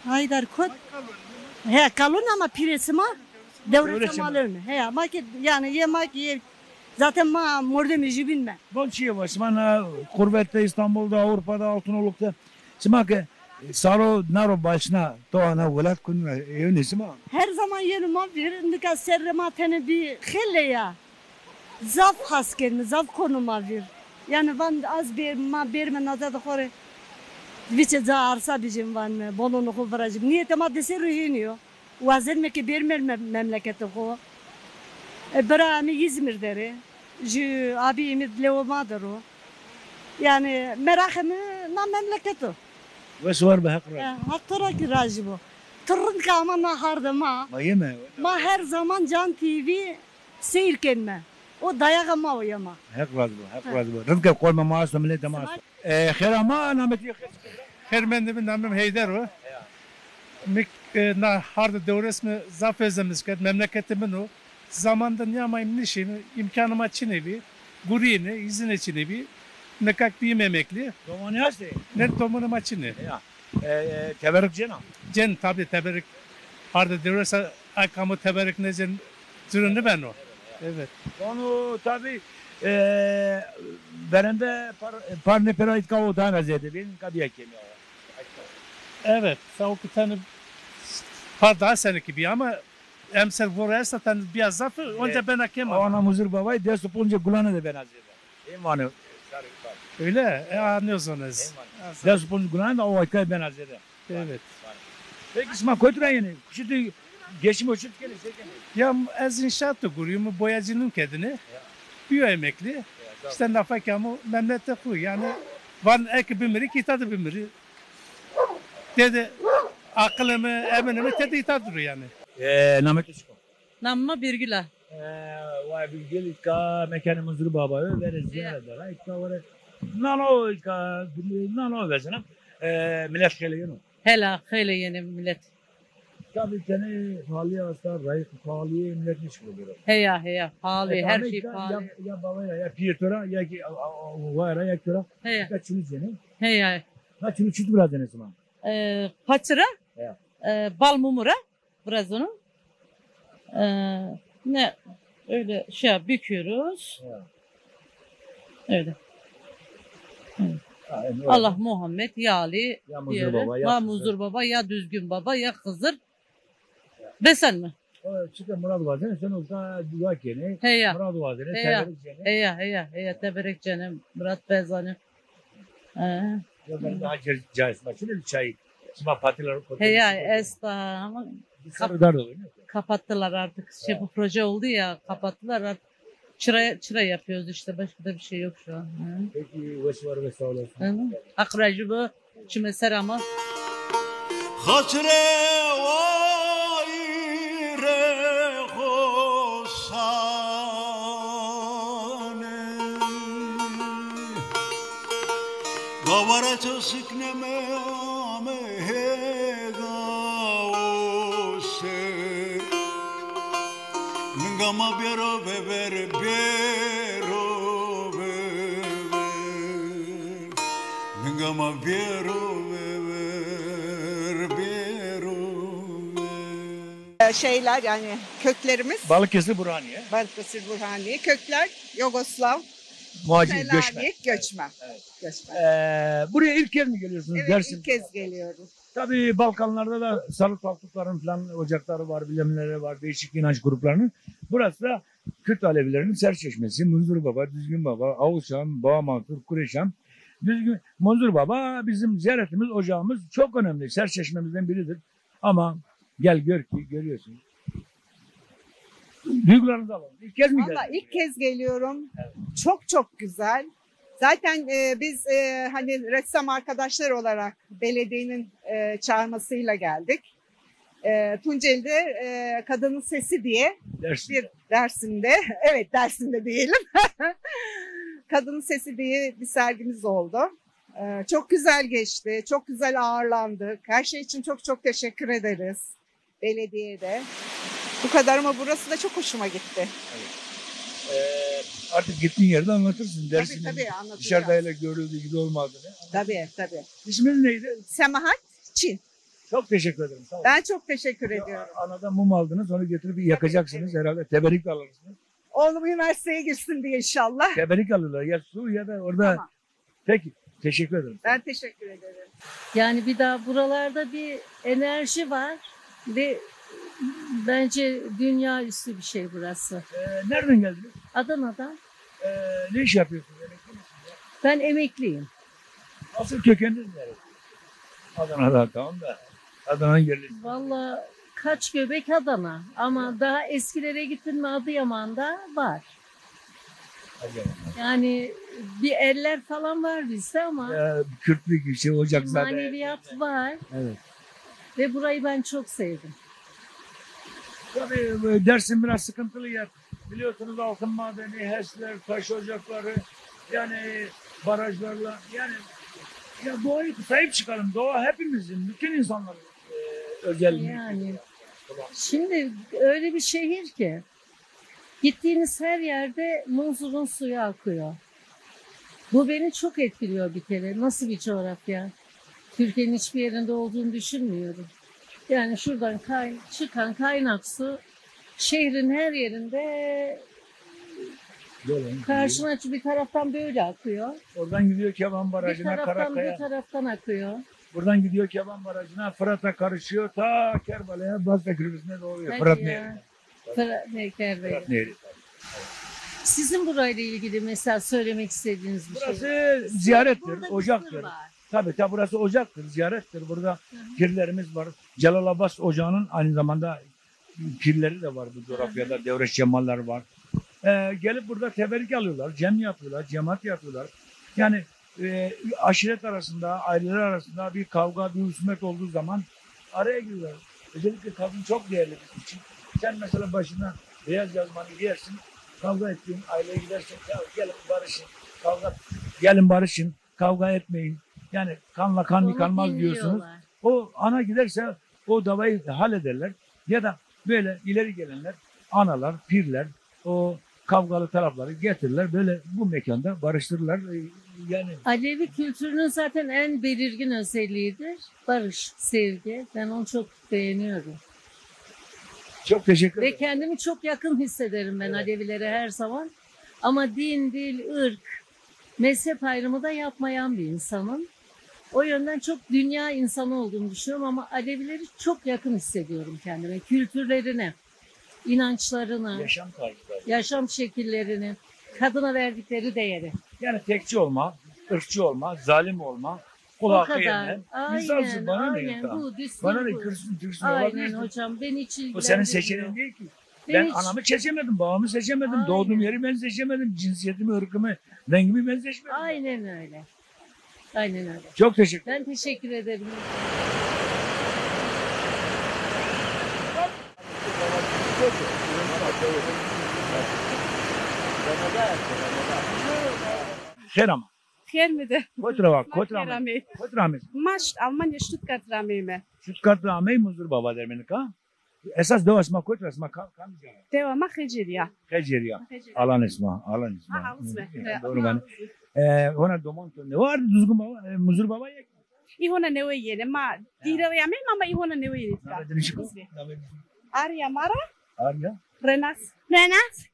Haydar kot. He, Kalun ama pîrê sima Dewreçemalun ê. He, ma kî, yanî yê ma kî yê, zaten ma mordemê jûbîn me. Bon çîyê va, sima na qurbet de, Îstanbul de, Avrupa de, Altınoluk de, sima ke Saro naro başna to ana welat kun ew nêsima? Her zaman yeno ma vîr, nika serrê ma tenê bî xêle ya. Zaf has kenîme, zaf kono ma vîr. Yanî van az bê-, ma bêrime naza de xo rê vîçe ca arsa bijîm van, bononê xo virajîm. Nîyetê ma di serrî hînî yo. Wazenîme ke bêrîme me-, memleketê xo. E, bira mi Îzmîr der ê. Jü abî mi lewê ma der o. Yanî meraqê mi na memleket o. Wes û war be, Heq razî. E, Heq to ra kî razî bo. Ti rind ke ama na hardê ma. Ma yeme. Ma her zaman Can T V seyr kenîme. O dayaxa ma o ya ma. Heq razî bo, Heq razî bo. Rind ke qomê ma esto, miletê ma esto. E, xêr ama, namê to xêr. Xêr mendîme, namê mi Heyder o. Mi, e, na hardê Dewrês mi zaf özlemiş kerd, memleketê min o. Zaman de nîyamayîme nişîme, îmkanê ma çinê bî, gurîyêne, îzine çinê bî. Nika kî bîyîme emeklî. Domanî estê? Ne, domanê ma çinê. Ya. E, e, teberik cêna? Cen, tabî teberik. Hardê Dewrês a, a kamo teberik nêcen, ciro nêbeno. Evet. Vano tabî, e, verende par, par nê pêra îtka o dana zêde bî, nika bîya kêmî. Evet, sağ ol ki tanı par daha sene ki bî ama emser vore esta tanı bîya zaf, onca bena kêma. Ana Muzur Babay dest û poncê gulane de bena zêde. Ê vanê. Öyle? E, anlıyorsun ez. Ê vanê. Dest û poncê gulane de o îtka bena zêde. Evet. Peki sima kotî ra yenê? Kuşî de geçim o çut kenê, se kenê? Ya ez inşaat de gurîyûme, boyacılığım kedine. Ya. Bîyo emeklî. Ya, tamam. İşte nafa kamo memleketê xo. Yanî van eke bimirî kî îta de bimirî. Tede aqilê mi, eminê mi tede îta duro yanî. E, namê to çik o? Namê mi Birgül a. E, way Birgül, îtka mekanê Munzur Baba yo, verê ziyare de ra, îtka were nano, îtka nano vezena. E, milet xêle yeno? Hela, xêle yenê milet. Tabî tenê pahalîye esta, rayîq pahalîye, milet nişkilo bêro. Heya, heya, pahalî, her şey pahalî. Ya, ya bavay ra, ya pîyê to ra, ya kî a, a, a, way ra, ya kî to ra. Heya. Îtka çinû cênê? Heya. Na çinû çut virazenê sima? E, paçî ra, heya, e, bal mumu ra. Biraz onu, e, ne, öyle şey yap-, büküyoruz. Ya. Öyle. Evet. Ha, yani öyle. Allah Muhammed, ya Ali, ya Munzur diyoruz. Baba, ya Kızır. Munzur Baba, ya Düzgün Baba, ya Kızır. Ya. Besen mi? O, çıkı Murat vazenê, sen o da dua kenê. Heya. Murat vazenê, heya, teberrük kenê. Heya, heya, heya, teberrük kenê, Murat Bezan'ı. Ha. Ya ben daha ca-, cayê sima çinê çay. Sima patiler. Heya, esta ama kap-, kapattılar artık. Şey, bu proje oldu ya, kapattılar artık. Çıra, çıra yapıyoruz işte, başka da bir şey yok şu an. Hı. Peki, wes û war be, sağ olasın. Hı hı. Haq razî bo, çime ser ama. Xatirê wayîrê xo sanê. Gawara to sikneme ame hêga ose. Ninga ma bêro vever, bêro vever. Ninga ma bêro vever, bêro vever. Şeyler, yani köklerimiz Balıkesir, Burhaniye. Balıkesir, Burhaniye. Kökler Yugoslav. Muhacir, Selanik, göçmen. Göçmen. Evet. Göçmen. Ee, buraya ilk kez mi geliyorsunuz? Evet, Dersim. İlk kez geliyoruz. Tabii Balkanlarda da sarı paltukların falan ocakları var, bilmem neleri var, değişik inanç gruplarının. Burası da Kürt Alevilerinin serçeşmesi, Munzur Baba, Düzgün Baba, Avuşan, Bağ Mansur, Kureşan. Düzgün, Munzur Baba bizim ziyaretimiz, ocağımız çok önemli, serçeşmemizden biridir. Ama gel gör ki, görüyorsun. Duygularınızı alalım. İlk kez mi geldiniz? Valla ilk kez geliyorum. Evet. Çok çok güzel. Zaten, e, biz, e, hani ressam arkadaşlar olarak belediyenin, e, çağırmasıyla geldik. E, Tunceli'de, e, Kadının Sesi diye Dersim'de. Bir Dersim'de, evet, Dersim'de diyelim. Kadının Sesi diye bir sergimiz oldu. E, çok güzel geçti, çok güzel ağırlandık. Her şey için çok çok teşekkür ederiz belediyede. Bu kadar ama burası da çok hoşuma gitti. Evet. Ee, artık gittiğin yerde anlatırsın. Tabii, Dersim'in tabii, anlatacağız. Dışarıda öyle görüldüğü gibi olmadığını. Tabii, tabii. İsminiz neydi? Semahat Çin. Çok teşekkür ederim. Sağ olun. Ben çok teşekkür ediyorum. Anadan mum aldınız, onu götürüp yakacaksınız herhalde. Teberrük de alırsınız. Oğlum üniversiteye girsin diye inşallah. Teberrük alırlar. Ya su ya da orada. Tamam. Peki. Teşekkür ederim. Ben teşekkür ederim. Yani bir daha buralarda bir enerji var ve bence dünya üstü bir şey burası. Ee, nereden geldiniz? Adana'dan. Ee, ne iş yapıyorsunuz? Emekli misiniz? Ben emekliyim. Asıl kökeniniz neresi? Adana'da, tamam da. Adana'nın yerlisi. Valla kaç göbek Adana ama daha eskilere gittin mi Adıyaman'da var. Adıyaman'da. Yani bir eller falan var bizde ama Ya, Kürtlük işi, ocak zaten. Maneviyat var. Evet. Ve burayı ben çok sevdim. Tabii, e, Dersim biraz sıkıntılı yer. Biliyorsunuz altın madeni, HES'ler, taş ocakları, yani barajlarla, yani ya doğayı sahip çıkalım. Doğa hepimizin, bütün insanların e, özel mülküdür. Yani. Şimdi öyle bir şehir ki gittiğiniz her yerde Munzur'un suyu akıyor. Bu beni çok etkiliyor bir kere. Nasıl bir coğrafya? Türkiye'nin hiçbir yerinde olduğunu düşünmüyorum. Yani şuradan kay- çıkan kaynak su şehrin her yerinde Böyle. Karşına bir taraftan böyle akıyor. Oradan gidiyor Keban Barajı'na, Karakaya. Bir taraftan bu taraftan akıyor. Buradan gidiyor Keban Barajı'na, Fırat'a karışıyor. Ta Kerbala'ya, Basra Köprüsü'ne doğru. Hadi Fırat ya. Nehri'ne. Fırat Nehri, Kerbala'ya. Fırat Nehri. Sizin burayla ilgili mesela söylemek istediğiniz bir şey var mı? Burası ziyarettir, ocaktır. Tabii, tabii, burası ocaktır, ziyarettir. Burada pirlerimiz var. Celal Abbas Ocağı'nın aynı zamanda pirleri de var bu coğrafyada. Devreş Cemallar var. Ee, gelip burada teberrük alıyorlar, cem yapıyorlar, cemaat yapıyorlar. Yani e, aşiret arasında, aileler arasında bir kavga, bir husumet olduğu zaman araya giriyorlar. Özellikle kadın çok değerli bizim için. Sen mesela başına beyaz yazmanı giyersin, kavga ettiğin aileye gidersin, ya gelin barışın, kavga, gelin barışın, kavga etmeyin. Yani kanla kan yıkanmaz diyorsunuz. O ana giderse o davayı hallederler. Ya da böyle ileri gelenler, analar, pirler o kavgalı tarafları getirirler. Böyle bu mekanda barıştırırlar. Ee, yani Alevi kültürünün zaten en belirgin özelliğidir. Barış, sevgi. Ben onu çok beğeniyorum. Çok teşekkür ederim. Ve kendimi çok yakın hissederim ben Alevilere her zaman. Ama din, dil, ırk, mezhep ayrımı da yapmayan bir insanım. O yönden çok dünya insanı olduğumu düşünüyorum ama Alevileri çok yakın hissediyorum kendime. Kültürlerine, inançlarına, Yaşam tarzları. Yaşam şekillerini, kadına verdikleri değeri. Yani tekçi olma, ırkçı olma, zalim olma, kul hakkı yeme. Aynen, aynen. Bu, düstur bu. Bana ne, kırsın, Türksün olabilirsin. Aynen hocam, beni hiç ilgilendirmiyor. O senin seçeneğin değil ki. Ben anamı seçemedim, babamı seçemedim, doğduğum yeri ben seçemedim, cinsiyetimi, ırkımı, rengimi ben seçmedim. Aynen öyle. Aynen öyle. Çok teşekkür ederim. Ben teşekkür ederim. Xêr ama. Xêr mi de. Kot ra wa, kot ra amey? Kot ra amey? Ma şt-, Almanya, Stuttgart ra ameyme. Stuttgart ra amey, Munzur Bava der mi nika? Esas dewa sima kot ra, sima ka-, kamî ca? Dewa ma Xecerî ya. Xecerî ya. Xecerî. Alan sima, alan sima. Ha, alan sima. Doğru ben. E, hona doman to ne vardı Duzgun Bava, e, Munzur Bava ya? Î hona newe yenê. Ma dîre ya me, ma, ma î hona newe yenê. Name dini şiko? Arya Mara. Arya. Renas. Renas.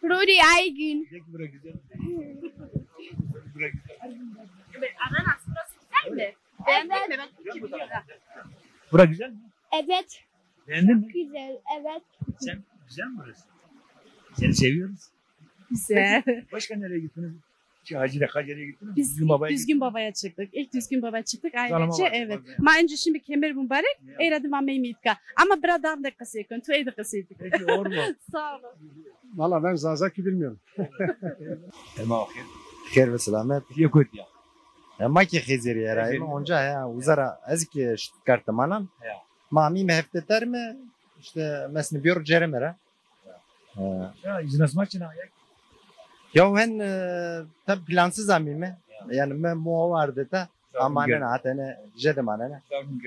Ruri Aygün. Peki, bura güzel. Bura güzel. Renas, burası güzel mi? Beğendin mi? Ben çok iyi biliyorum. Bura güzel mi? Evet. Beğendin mi? Güzel, evet. Sen, güzel mi burası? Seni seviyoruz. Güzel. Peki, başka nereye gittiniz? Şey, Hacire, Hacere'ye gittiniz mi? Biz Düzgün Baba'ya gittiniz. Düzgün Baba'ya çıktık. İlk Düzgün Baba'ya çıktık. Ailece, evet. Ma önce şimdi kemer mübarek. Eyra dima meymitka. Ama bira dam de qisey kun. Tu ey de qisey dik. Peki, olur mu? Sağ olun. Valla ben Zazaki bilmiyorum. Ema xêr. Xêr ve selamet. Ye kotî ya? E, ma ki Xizirî ya, Xizirî. Onca ya, uzara ez ki Stuttgart manan. Ya. Ma amîme hefte terme, işte, mesni bir cereme ra. Ya, izin asma çina ya. Ya hen, e, tab plansız amîme. Ya. Yani me muavarde ta. Amanena, hatene jede manena.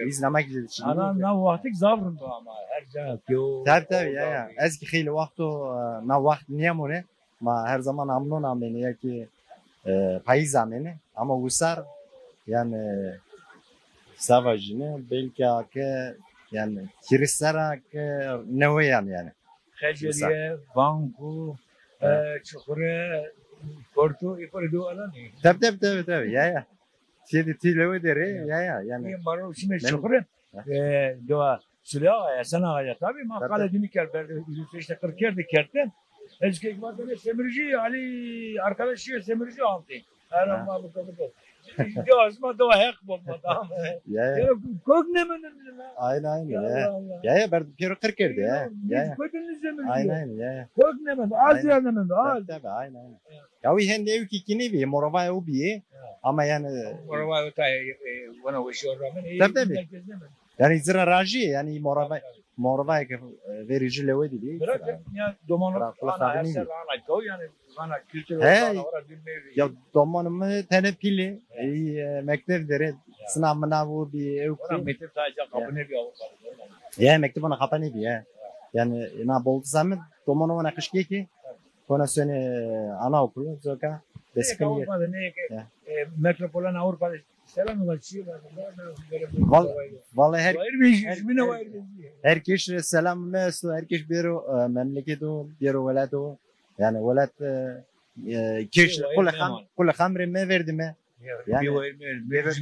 Biz namak jede çi. Ana, na wextik zaf rind o ama her ca ki o. Tabi, tabi, ya, ya. Ez ki xeylî wext o, e, na wext nîyemone. Ma her zaman amnon amêne ya ki, e, payîz amêne. Ama wisar yani sava jîne belkî ake yani kirî sera ke newe yan yani. Xecerîye, Vanku, e, Çuxure, Porto, e, pare do alanê. Tabii, tabii, tabii, tabii. Ya, ya. Şeydi, tî lewe de rê, ya, ya, yani. Niye maro şimdi çukur. E, doğa Süleyha, Esen Ağa'ya tabii, ma kale dini ker, işte kırk kerdi kertte. Ez ki, ma tane Semirci, Ali arkadaşı Semirci aldı. Her ama bu kadar. Doğa, ma doğa hak bulma, tamam. Ya, ya. Ya, kök ne mendin lan? Aynen, aynen, ya. Allah Allah. Ya, ya, ben piro kırk kerdi, ya. Ya, ya. Kök ne mendin? Aynen, aynen, ya, ya. Kök ne mendin? Az ya ne mendin? Az. Tabii, tabii, aynen, aynen. Ya, wi hende ew kî kî nêbî, moravayê o bîyê. Ya. Ama yani. Moravayê o ta, e, e, vana weşî o ramen, e, tabii, tabii. Herkes ne mendin? Yani zira rajî, yani moravay, moravay ki, e, verî jü lewe dî. Bırak ya, domanı ana her ser ana kau yani, ana kültür. He, ana ora bilmeyi. Ya domanı mı tene pili, e, e, mektev dere, sınav mınav o bir ev. Ora ki. Mektev daha kapı ne bir Avrupa. Ya, mektev ona kapanı bir ya. Yani na boldu zaman domanı ona kışkı ki, kona sene anaokulu, zoka, deskini. Avrupa'da ne ki, e, metropolen Avrupa'da Selam var, çiğ var. Val-, vallahi her, her, her, her kişi selam mesto, her kişi bêro, e, memleket o, bêro welat o. Yani welat, e, e, kişi kule xam, kule xam rê meverdime. Yani,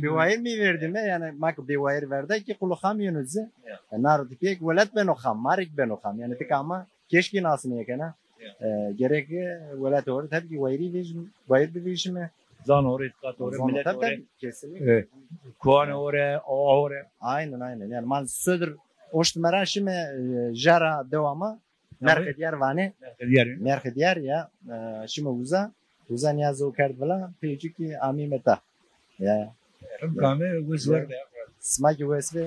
bêwayir meverdime, yani, ma ki bêwayir verda ki kule xam yeno zi. E, nar di pek welat beno xam, marik beno xam. Yani, tika ama keşke nasıl ne kena. E, gerek, e, welat o, tabii ki wayirî vejim, wayir bivejime. Zan ore, itiqat ore, millet ore, kesinlikle. E, kuan ore, awa ore. Aynen, aynen. Yani man södür oşt mera şime, e, jara dewama. Merxê diyar vane. Merxê diyar. Merxê diyar ya. E, şime uza. Uza niyazi o kerd vila. Peyciki amime ta. Ya. Rım kame, wes werde. Sima ki wes be.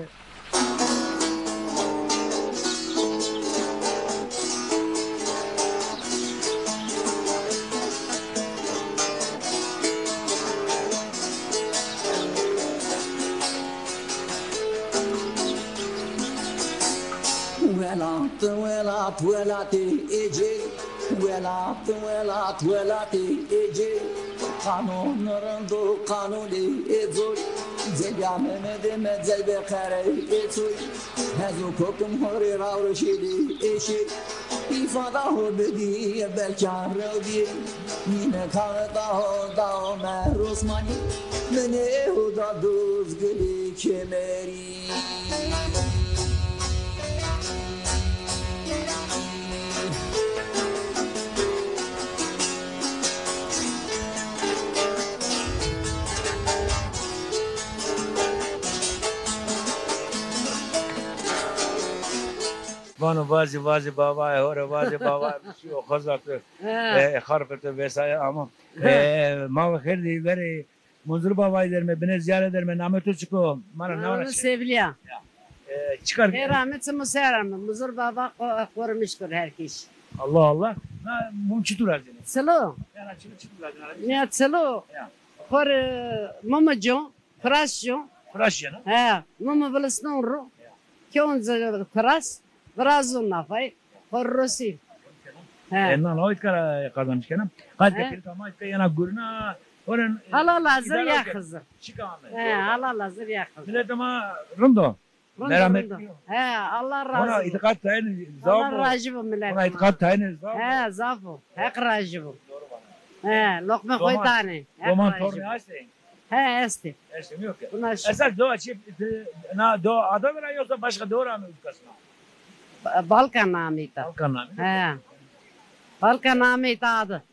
Welat, welat, welatê ecê. Welat, welat, welatê ecê. Qanûn rind û qanûnê êcoy. Celya Mehmedê me celbê qerey êçoy. Hezo kokim horê rawro şêlê êşê. Îfada ho bidîye belkan rewdîye. Nîne kaveta ho dao me rosmanî. Minê ho da doz gilê kemerî. Vano vazî, vazî bavayê ho rê, vazî bavayê bişîyo xozatî, e, xarpetî vesaire ama, e, ma ve xêr dî verê Munzur Bavayî derme, bine ziyare derme, namê to çik o? Ma ra name çik o? Sevliya. Ya. E, çi kar? Pêra mi çim o, sera mi. Munzur Bava qo-, qurmiş kur her kîş. Allah Allah. Na mum çitur azine? Çilo. Ya, na çilo çitur azine? Ya, çilo. Ya. Xor, e, mum co, xuraş co. Xuraş yena? He, mum biliston ru. Ya. Kionze xuraş. Virazon nafay, xorrosî. He. E, na, na, o itkara kazanmış kena. Qat ke pil tamam, ke yena gurna, oren, e, halal hazır ya Xizir. Çika ame. He, halal hazır ya Xizir. Millet ama rind o. Rind o, rind o. Meramet. He, Allah razı olsun. Ona itiqat tayini zaf o. Allah razı olsun millet. Ona itiqat tayini zaf o. He, zaf o. Heq razı olsun. Doğru bana. He, lokme koy tane. Heq razı olsun. Doman torni hastê? He, estê. Estê, yok ya. Esas doğa çi, na doğa ada vira yoksa başka doğa mı ülkesine? Ba-, Balkan namê ta. Balkan namê. He. Balkan namê ta adı.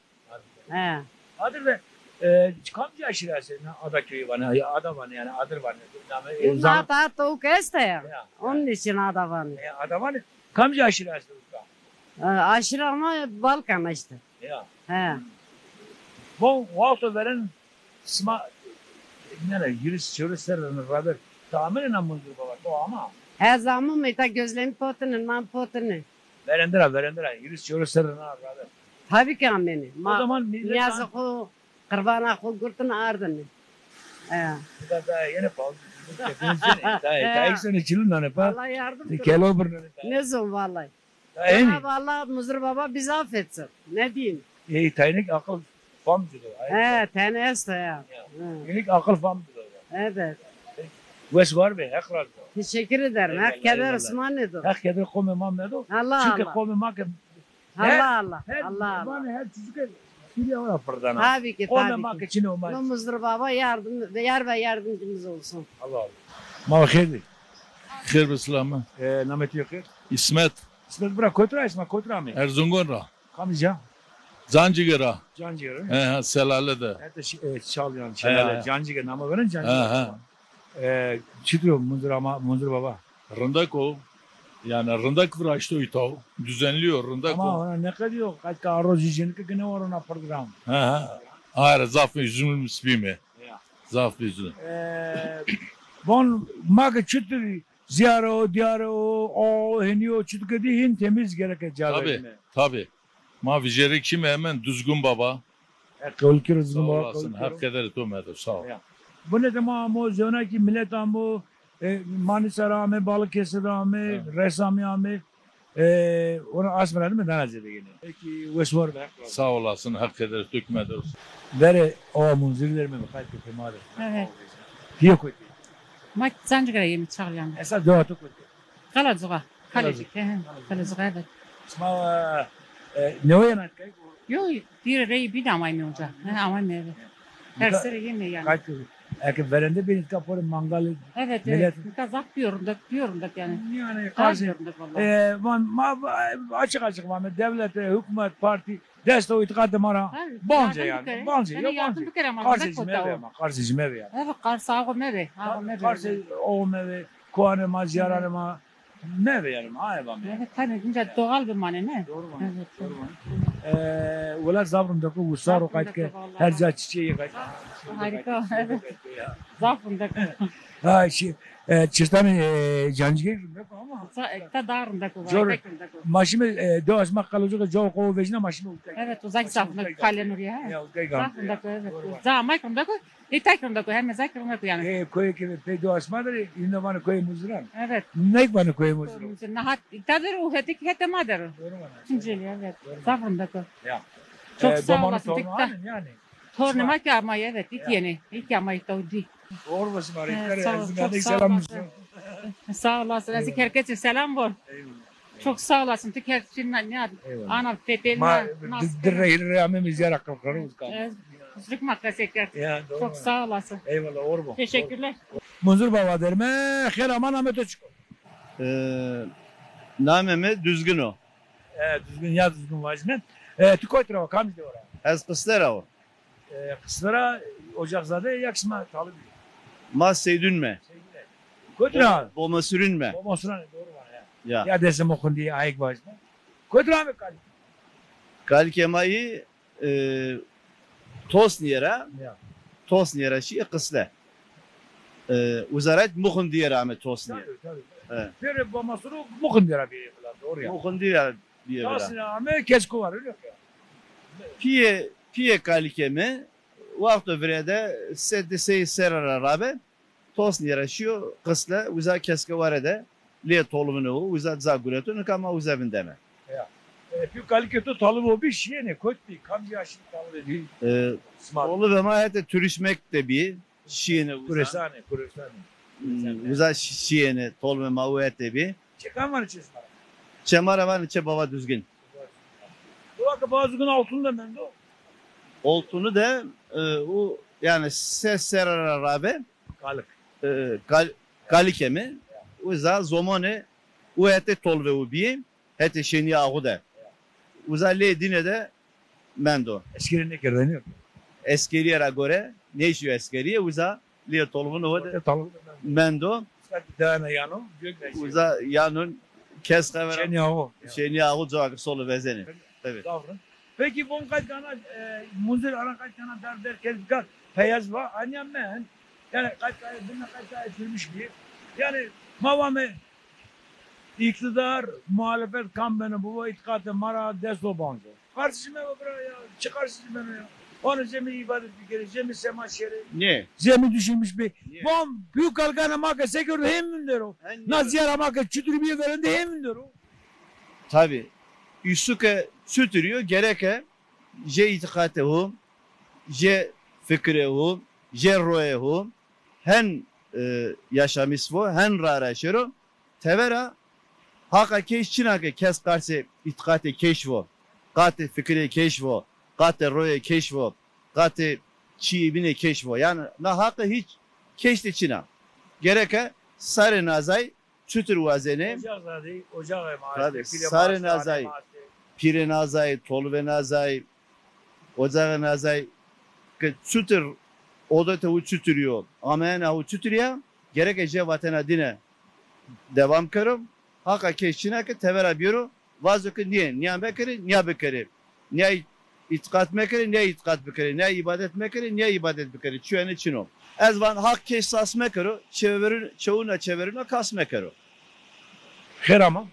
He. Adır ve, e, kamcı aşiresi, na ada köyü var, ya ada var yani, adır var. Namê, e, na ta tavuk esta ya. Ya. Onun için ada var. E, ada var. Kamcı aşiresi? E, aşire ama Balkan işte. Ya. He. Von wexto verin sima, nene, yirîs çewres serre raver. Ta amene na Munzur Bava, to ama? Ez amim, îta gözlemî potine, nan potine. Verendira, verendira, yirîs çewres serre na raver. Tabii ki amene. O zaman millet niyazê xo, qirbana xo gurtine ardine. He. Da, da, yine pahalı. Daha, daha ilk sene çilin nane pa. Allah yardım. Kelo bir nane pa. Ne zon vallahi. Ya, Cenab-ı Allah Muzur Baba bizi affetsin. Ne diyeyim? Ey, taynik akıl fam cudo. He, tene esto ya. Hı. Inik akıl fam cudo. Evet. Wes var be, Heq razı olsun. Teşekkür ederim. Eyvallah, Heq keder eyvallah. Osman nedo. Heq keder qomê ma medo. Allah Allah. Çünkü qomê ma ke Allah Allah. Allah Allah. Her çocuk Geliyor, ona fırladan. Tabii ki, tabii ki. Qomê ma ke çin o ma. Muzur Baba yardım, yar ve yardımcımız olsun. Allah Allah. Ma xêr dî. Xêr be, silamî. E, namê to xêr? İsmet. İsmet bira, kotî ra, İsmet kotî ra amê? Erzingan ra. Kamî ca? Cancîge ra. Cancîge ra. He, he, Selale de. Hete şi-, e, Çalyan, he, Şelale, he. Cancîge, nama veren Cancîge. He, he. E, çitur o Munzur ama, Munzur Baba? Rindek o. Yani rindek viraşto îta. Düzenli o, rindek o. Ama ona ne kadar yok. Kaç ka arroz yiyecek ki ne var ona program. He, he. Ayrı zaf üzülmüş bir mi? Ya. Zaf üzülmüş. E, bon, ma ke çitur ziyare o, diyare o, o, heniyo, çitur ke dî hin temiz gereke ca verîme. Tabii, tabii. Ma vijêrê kî me hemen Duzgun Baba. E, qewil kero Duzgun Baba, qewil kero. Sağ olasın. Heq qederê to medo, sağ ol. Ya. Bune de ma amo, zewna kî milet amo, e, Manisa ra ame, Balıkesir ra ame, ha, Resamî ame. E, ona asmera de mi dana zêde gene. Peki, wes war be. Sağ olasın, heq qederê to kî medo. Verê o Munzurî der mi, qayt ke ma de. Evet. Pîyê kotî? Ma Cancîge ra yeme, Çalyan. Esas dewa to kotî? Qalacuğa. Kalecik. Kalecik, he, he. Kalecik, evet. Sima, e, newe yena kay? Yo, bir rey bir de amayme oca. He, amayme, evet. Her sere yeme yani. Kay, eke verende beni ka pore mangal. Evet, evet. Nika zaf biyo rindek, biyo rindek yani. Yani, zaf biyo rindek vallahi. E, van, ma, açık açık vame, devlete, hükümet, parti, dest û îtîqatê ma ra bence yanî. Bence, ya bence. Qarsê ci mebe ama, qarsê ci mebe yanî. Evet, qarsê awo mebe, awo mebe. Qarsê awo mebe, koanê ma, zîyaranê ma mebe yanî, aye vame. Evet, tabii, ince doğal bir mane, ne? Doğru mane, doğru mane. Ee, welat zaf rindek o, wisar o, qayt ke her ca çiçeği qayt. Harika, evet. Zaf rindek o. Ha, şey, e, çirtanê, e, Cancîgey rindek o ama. Sa-, e, ta daha rindek o, zor. Pek rindek o. Ma şîme, e, dewa şima Qalacuğe, cawo qo vejîna, ma şîme utay. Evet, uzak zaf rindek o. Kale Nuriye, he. Ya, utay kam. Zaf rindek o, evet. Doğru. Za amayk rindek o, îta kî rindek o, heme zak rindek o yani. E, koyê ke pê dewa şima der, îno vanê koyê Muzuran. Evet. Neyk vanê koyê Muzuran? Koyê Muzuran. Nahat îta der o, hetê kî hetê ma der o. Doğru vana. Tunceli, evet. Doğru. Zaf rindek o. Ya. Çok sağ olasın. E, domanî, tornî anîn yanî? Tornê ma kî amay, evet, ît yenê. Ît amay, îta dî. Doğru basın, Erzingan'da selam olsun. Sağ olasın. Ez kî herkese selam var. Eyvallah. Çok sağ olasın. Tu herkese ne, ne, ana tepelina. Ma di rey rey ameme ziyara kırkırı uzkan. Kuzluk ma qesey kerd. Ya, doğru. Çok sağ olasın. Eyvallah, doğru bu. Teşekkürler. Munzur Baba der me, xêr ama, namê to çik o? Ee, namê mi Düzgün o. E, Düzgün, ya Düzgün vajîme. E, tu kotî ra wa, kamcî dewe ra? Ez Qisle ra wa. E, Qisle ra, ocakzade ya kî sima talib î? Ma Seydun me. Seydun me. Kotî ra? Bo-, Bomasûrîn me. Bomasûran, doğru vana ya. Ya. Ya destê Muxundî, ayik vajîme. Kotî ra amê kalikê? Kalikê ma yî, e, Tosnîye ra. Ya. Tosnîye ra şîye Qisle. E, uza ra Muxundîye ra ame Tosnîye. Tabii, tabii. Evet. Pêro Bomasûrî Muxundîye ra bîye vila, doğru ya. Muxundîye ra bîye vila. Tosnîye ra ame Keske ware, öyle ya. Pîyê, pîyê kalikê mi, wexto virêde se di sey serre ra rabe, Tosnîye ra şîyo Qisle, uza Keske ware de lê tolvine û uza ca gureto, nika ma uza vindeme. Ya. E, pî kalikê to talib o bî, şîyêne, kot bî, kamcî aşî talibê bî? E, sima. Tolibê ma hetê Turîsmek de bî, şîyêne uza. Kuresanê, Kuresanê. Hmm, uza şî-, şîyêne, tolibê ma u hetê bî. Çê kam vanê çê sima? Çê ma ra vanê çê Baba Düzgün. Baba ke Baba Düzgün Oltunu de mendo? Oltunu de, e, u, yanî se serre ra rabe. Kalik. E, kal-, kalikê mi. Uza zomonê u hetê tolve u bîyê, hetê Şênîya Axu de. Uza lê dîne de mendo. Eskerîye nêkerdêne? Eskerîye ra gore nêşîyo eskerîye, uza lê tolvine u de mendo. Uza yanon, kes xevera. Şênîya Axu. Şênîya Axu coa ke solo vezenê. Evet. Peki, von qayt ke ana, e, Munzur ana qayt ke ana dar der kerd ka peyaz va, anya men, yanî qayt ke bina qayt ke etkilemiş bî. Yanî ma vame îktîdar, muhalefet kam beno bibo, îtîqatê ma ra dest o banco. Qarsê ci mebo bira ya, çi qarsê ci beno ya? Vano zê mi îbadet bikerê, zê mi sema şêrê. Nê. Zê mi düşünmüş bî. Nê. Van büyük kalkanê ma ke se kerdo hên vindero. Na zîyara ma ke çitur bîye verende hên vindero. Tabii. Îsu ke çuturî yo, gereke jê îtîqatê ho, jê fikirê ho, jê royê ho, hen, e, yaşamîs vo, hen rara şêro, tevera Haqa keyş çin a ke kes qarsê îtîqatê keyş vo, qatê fikirê keyş vo, qatê royê keş vo, qatê çîyê bînê keş vo. Yanî na haqî hîç keş de çin a. Gereke sarê nazay çutir wazenê? Ocax zadey, ocaxê ma estê, pîrê ma estê, anê ma estê. Sarê nazay, pîrê nazay, toluvê nazay, ocaxê nazay ke çutir, odetê hu çutir yo, ameyena hu çutir ya, gereke jê vatena dîne devam kero. Haqa keş çin a ke tevera bêro, vazo ke nîyê, nîya mekerê, nîya bikerê. Nîya îtîqat mekerê, nîya îtîqat bikerê. Nîya îbadet mekerê, nîya îbadet bikerê. Çîyo ene çin o. Ez van haq keş sas mekero, çeverûn-, çewûna çeverûna kas mekero. Xêr ama.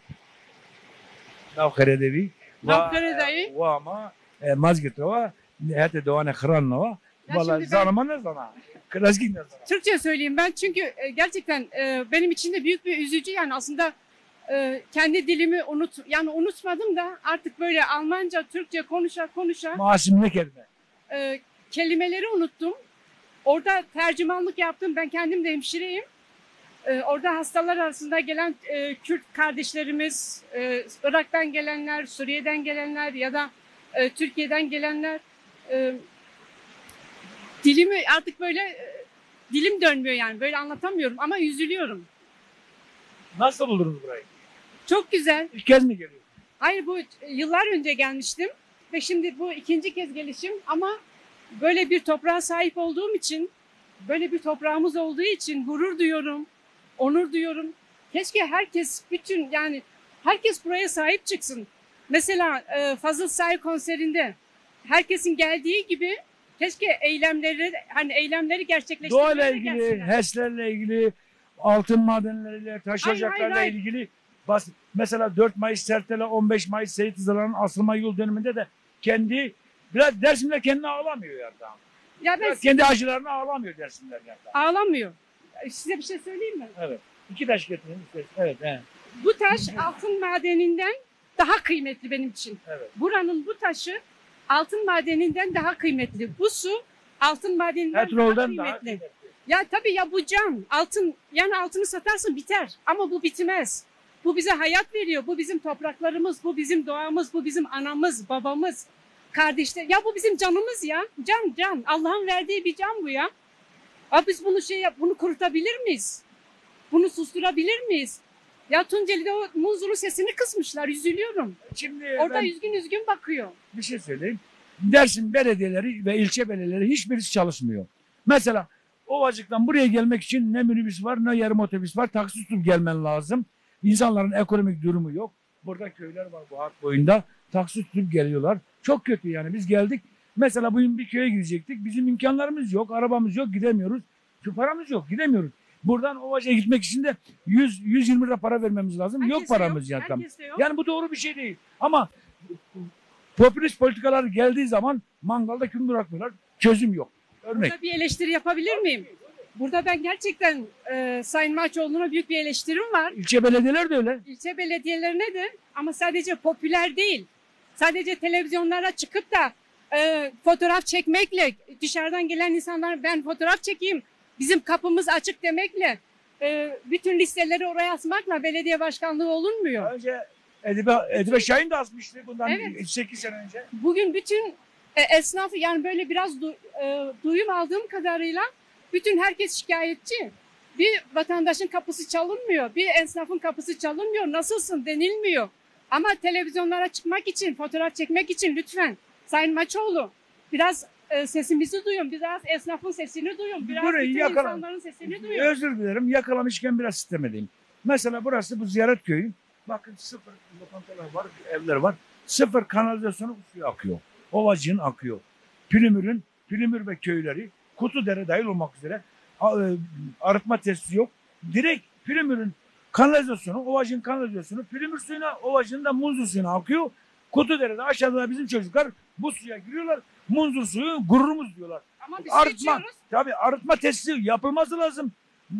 Nav xêre de bî. Nav xêre de yî. Wa, e, wa ama, e, Mazgirt'e wa, hetê dewanê Xirran wa. Ya valla şimdi ben zana ma nêzana. Klasik nêzana. Türkçe söyleyeyim ben çünkü, e, gerçekten, e, benim için de büyük bir üzücü yani aslında, e, kendi dilimi unut-, yani unutmadım da artık böyle Almanca, Türkçe konuşa konuşa, ma asimile kerdime, e, kelimeleri unuttum. Orada tercümanlık yaptım. Ben kendim de hemşireyim. E, orada hastalar arasında gelen, e, Kürt kardeşlerimiz, e, Irak'tan gelenler, Suriye'den gelenler ya da, e, Türkiye'den gelenler, e, dilimi artık böyle, e, dilim dönmüyor yani. Böyle anlatamıyorum ama üzülüyorum. Nasıl buldunuz burayı? Çok güzel. İlk kez mi geliyorsunuz? Hayır, bu yıllar önce gelmiştim ve şimdi bu ikinci kez gelişim ama böyle bir toprağa sahip olduğum için, böyle bir toprağımız olduğu için gurur duyuyorum, onur duyuyorum. Keşke herkes, bütün, yani herkes buraya sahip çıksın. Mesela, e, Fazıl Say konserinde herkesin geldiği gibi keşke eylemleri, hani eylemleri gerçekleştirmeye de gelsinler. Doğayla ilgili, HES'lerle ilgili, altın madenleriyle, taş ocaklarıyla ilgili bas-, mesela dört Mayıs Sertel'e, on beş Mayıs Seyit Rıza'nın asılma yıl dönümünde de kendi, biraz Dersimler kendini ağlamıyor yani daha. Ya ben biraz kendi acılarını ağlamıyor Dersimler yani daha. Ağlamıyor. Size bir şey söyleyeyim mi? Evet. İki taş getirin istersen. Evet, he. Bu taş altın madeninden daha kıymetli benim için. Evet. Buranın bu taşı altın madeninden daha kıymetli. Bu su altın madeninden daha kıymetli. Petrolden daha kıymetli. Ya tabii ya, bu can, altın, yani altını satarsın biter ama bu bitmez. Bu bize hayat veriyor. Bu bizim topraklarımız, bu bizim doğamız, bu bizim anamız, babamız, kardeşler. Ya bu bizim canımız ya. Can, can. Allah'ın verdiği bir can bu ya. Ya biz bunu şey yap-, bunu kurutabilir miyiz? Bunu susturabilir miyiz? Ya Tunceli'de o Munzur'un sesini kısmışlar. Üzülüyorum. Şimdi orada ben üzgün üzgün bakıyor. Bir şey söyleyeyim. Dersim belediyeleri ve ilçe belediyeleri hiçbirisi çalışmıyor. Mesela Ovacık'tan buraya gelmek için ne minibüs var, ne yarım otobüs var. Taksi tutup gelmen lazım. İnsanların ekonomik durumu yok. Burada köyler var bu hat boyunda. Taksi tutup geliyorlar. Çok kötü yani. Biz geldik. Mesela bugün bir köye gidecektik. Bizim imkanlarımız yok, arabamız yok, gidemiyoruz. Çünkü paramız yok, gidemiyoruz. Buradan Ovacık'a gitmek için de yüz, yüz yirmi lira para vermemiz lazım. Yok paramız yani. Herkes de yok. Yani bu doğru bir şey değil. Ama popülist politikalar geldiği zaman mangalda kül bırakmıyorlar. Çözüm yok. Örnek. Burada bir eleştiri yapabilir miyim? Burada ben gerçekten, e, Sayın Maçoğlu'na büyük bir eleştirim var. İlçe belediyeler de öyle. İlçe belediyelerine de, ama sadece popüler değil. Sadece televizyonlara çıkıp da, e, fotoğraf çekmekle, dışarıdan gelen insanlar "ben fotoğraf çekeyim, bizim kapımız açık" demekle, e, bütün listeleri oraya asmakla belediye başkanlığı olunmuyor. Daha önce Edibe, Edibe Şahin de asmıştı bundan, evet, sekiz sene önce. Bugün bütün, e, esnafı, yani böyle biraz du-, e, duyum aldığım kadarıyla bütün herkes şikayetçi. Bir vatandaşın kapısı çalınmıyor, bir esnafın kapısı çalınmıyor, "Nasılsın?" denilmiyor. Ama televizyonlara çıkmak için, fotoğraf çekmek için lütfen Sayın Maçoğlu, biraz, e, sesimizi duyun, biraz esnafın sesini duyun, biraz bütün insanların sesini duyun. Özür dilerim, yakalamışken biraz sitem edeyim. Mesela burası bu ziyaret köyü. Bakın, sıfır lokantalar var, evler var. Sıfır kanalizasyonu suyu akıyor. Ovacık'ın akıyor. Pülümür'ün, Pülümür ve köyleri, Kutudere dahil olmak üzere, a-, e, arıtma tesisi yok. Direkt Pülümür'ün kanalizasyonu, Ovacık'ın kanalizasyonu, Pülümür suyuna, Ovacık'ın da Munzur suyuna akıyor. Kutudere'de aşağıda da bizim çocuklar bu suya giriyorlar. Munzur suyu gururumuz diyorlar. Ama biz arıtma, içiyoruz. Tabii arıtma tesisi yapılması lazım.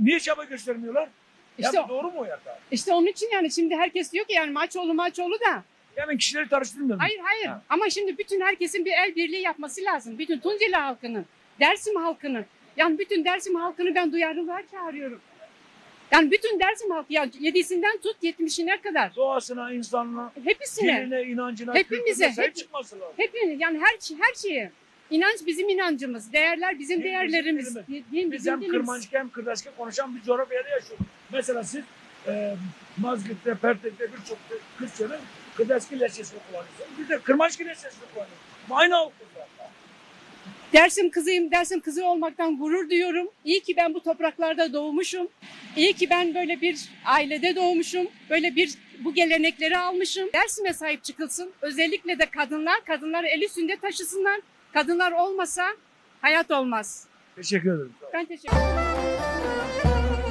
Niye çaba göstermiyorlar? Ya işte bu doğru mu o yatağı? İşte onun için yani şimdi herkes diyor ki yani Maçoğlu, Maçoğlu da. Ya ben kişileri karıştırmıyorum. Hayır, hayır. Ha. Ama şimdi bütün herkesin bir el birliği yapması lazım. Bütün Tunceli halkının, Dersim halkının. Yani bütün Dersim halkını ben duyarlılığa çağırıyorum. Yani bütün Dersim halkı, yani yedisinden tut yetmişine kadar. Doğasına, insanına, Hepsine. Diline, inancına, Hepimize, kültürüne sahip hep- çıkması lazım. Hepimiz, yani her her şeye. İnanç bizim inancımız. Değerler bizim Din bizim değerlerimiz. dinimiz. Din Biz bizim hem dinimiz. Kırmançki hem Kırdaçki konuşan bir coğrafyada yaşıyoruz. Mesela siz e, Mazgirt'te, Pertek'te birçok Türkçenin Kırdaçki lehçesini kullanıyorsunuz. Biz de Kırmançki lehçesini kullanıyoruz. Ama aynı halkız zaten. Dersim kızıyım, Dersim kızı olmaktan gurur duyuyorum. İyi ki ben bu topraklarda doğmuşum. İyi ki ben böyle bir ailede doğmuşum. Böyle bir bu gelenekleri almışım. Dersim'e sahip çıkılsın. Özellikle de kadınlar, kadınlar el üstünde taşısınlar. Kadınlar olmasa hayat olmaz. Teşekkür ederim. Ben teşekkür ederim.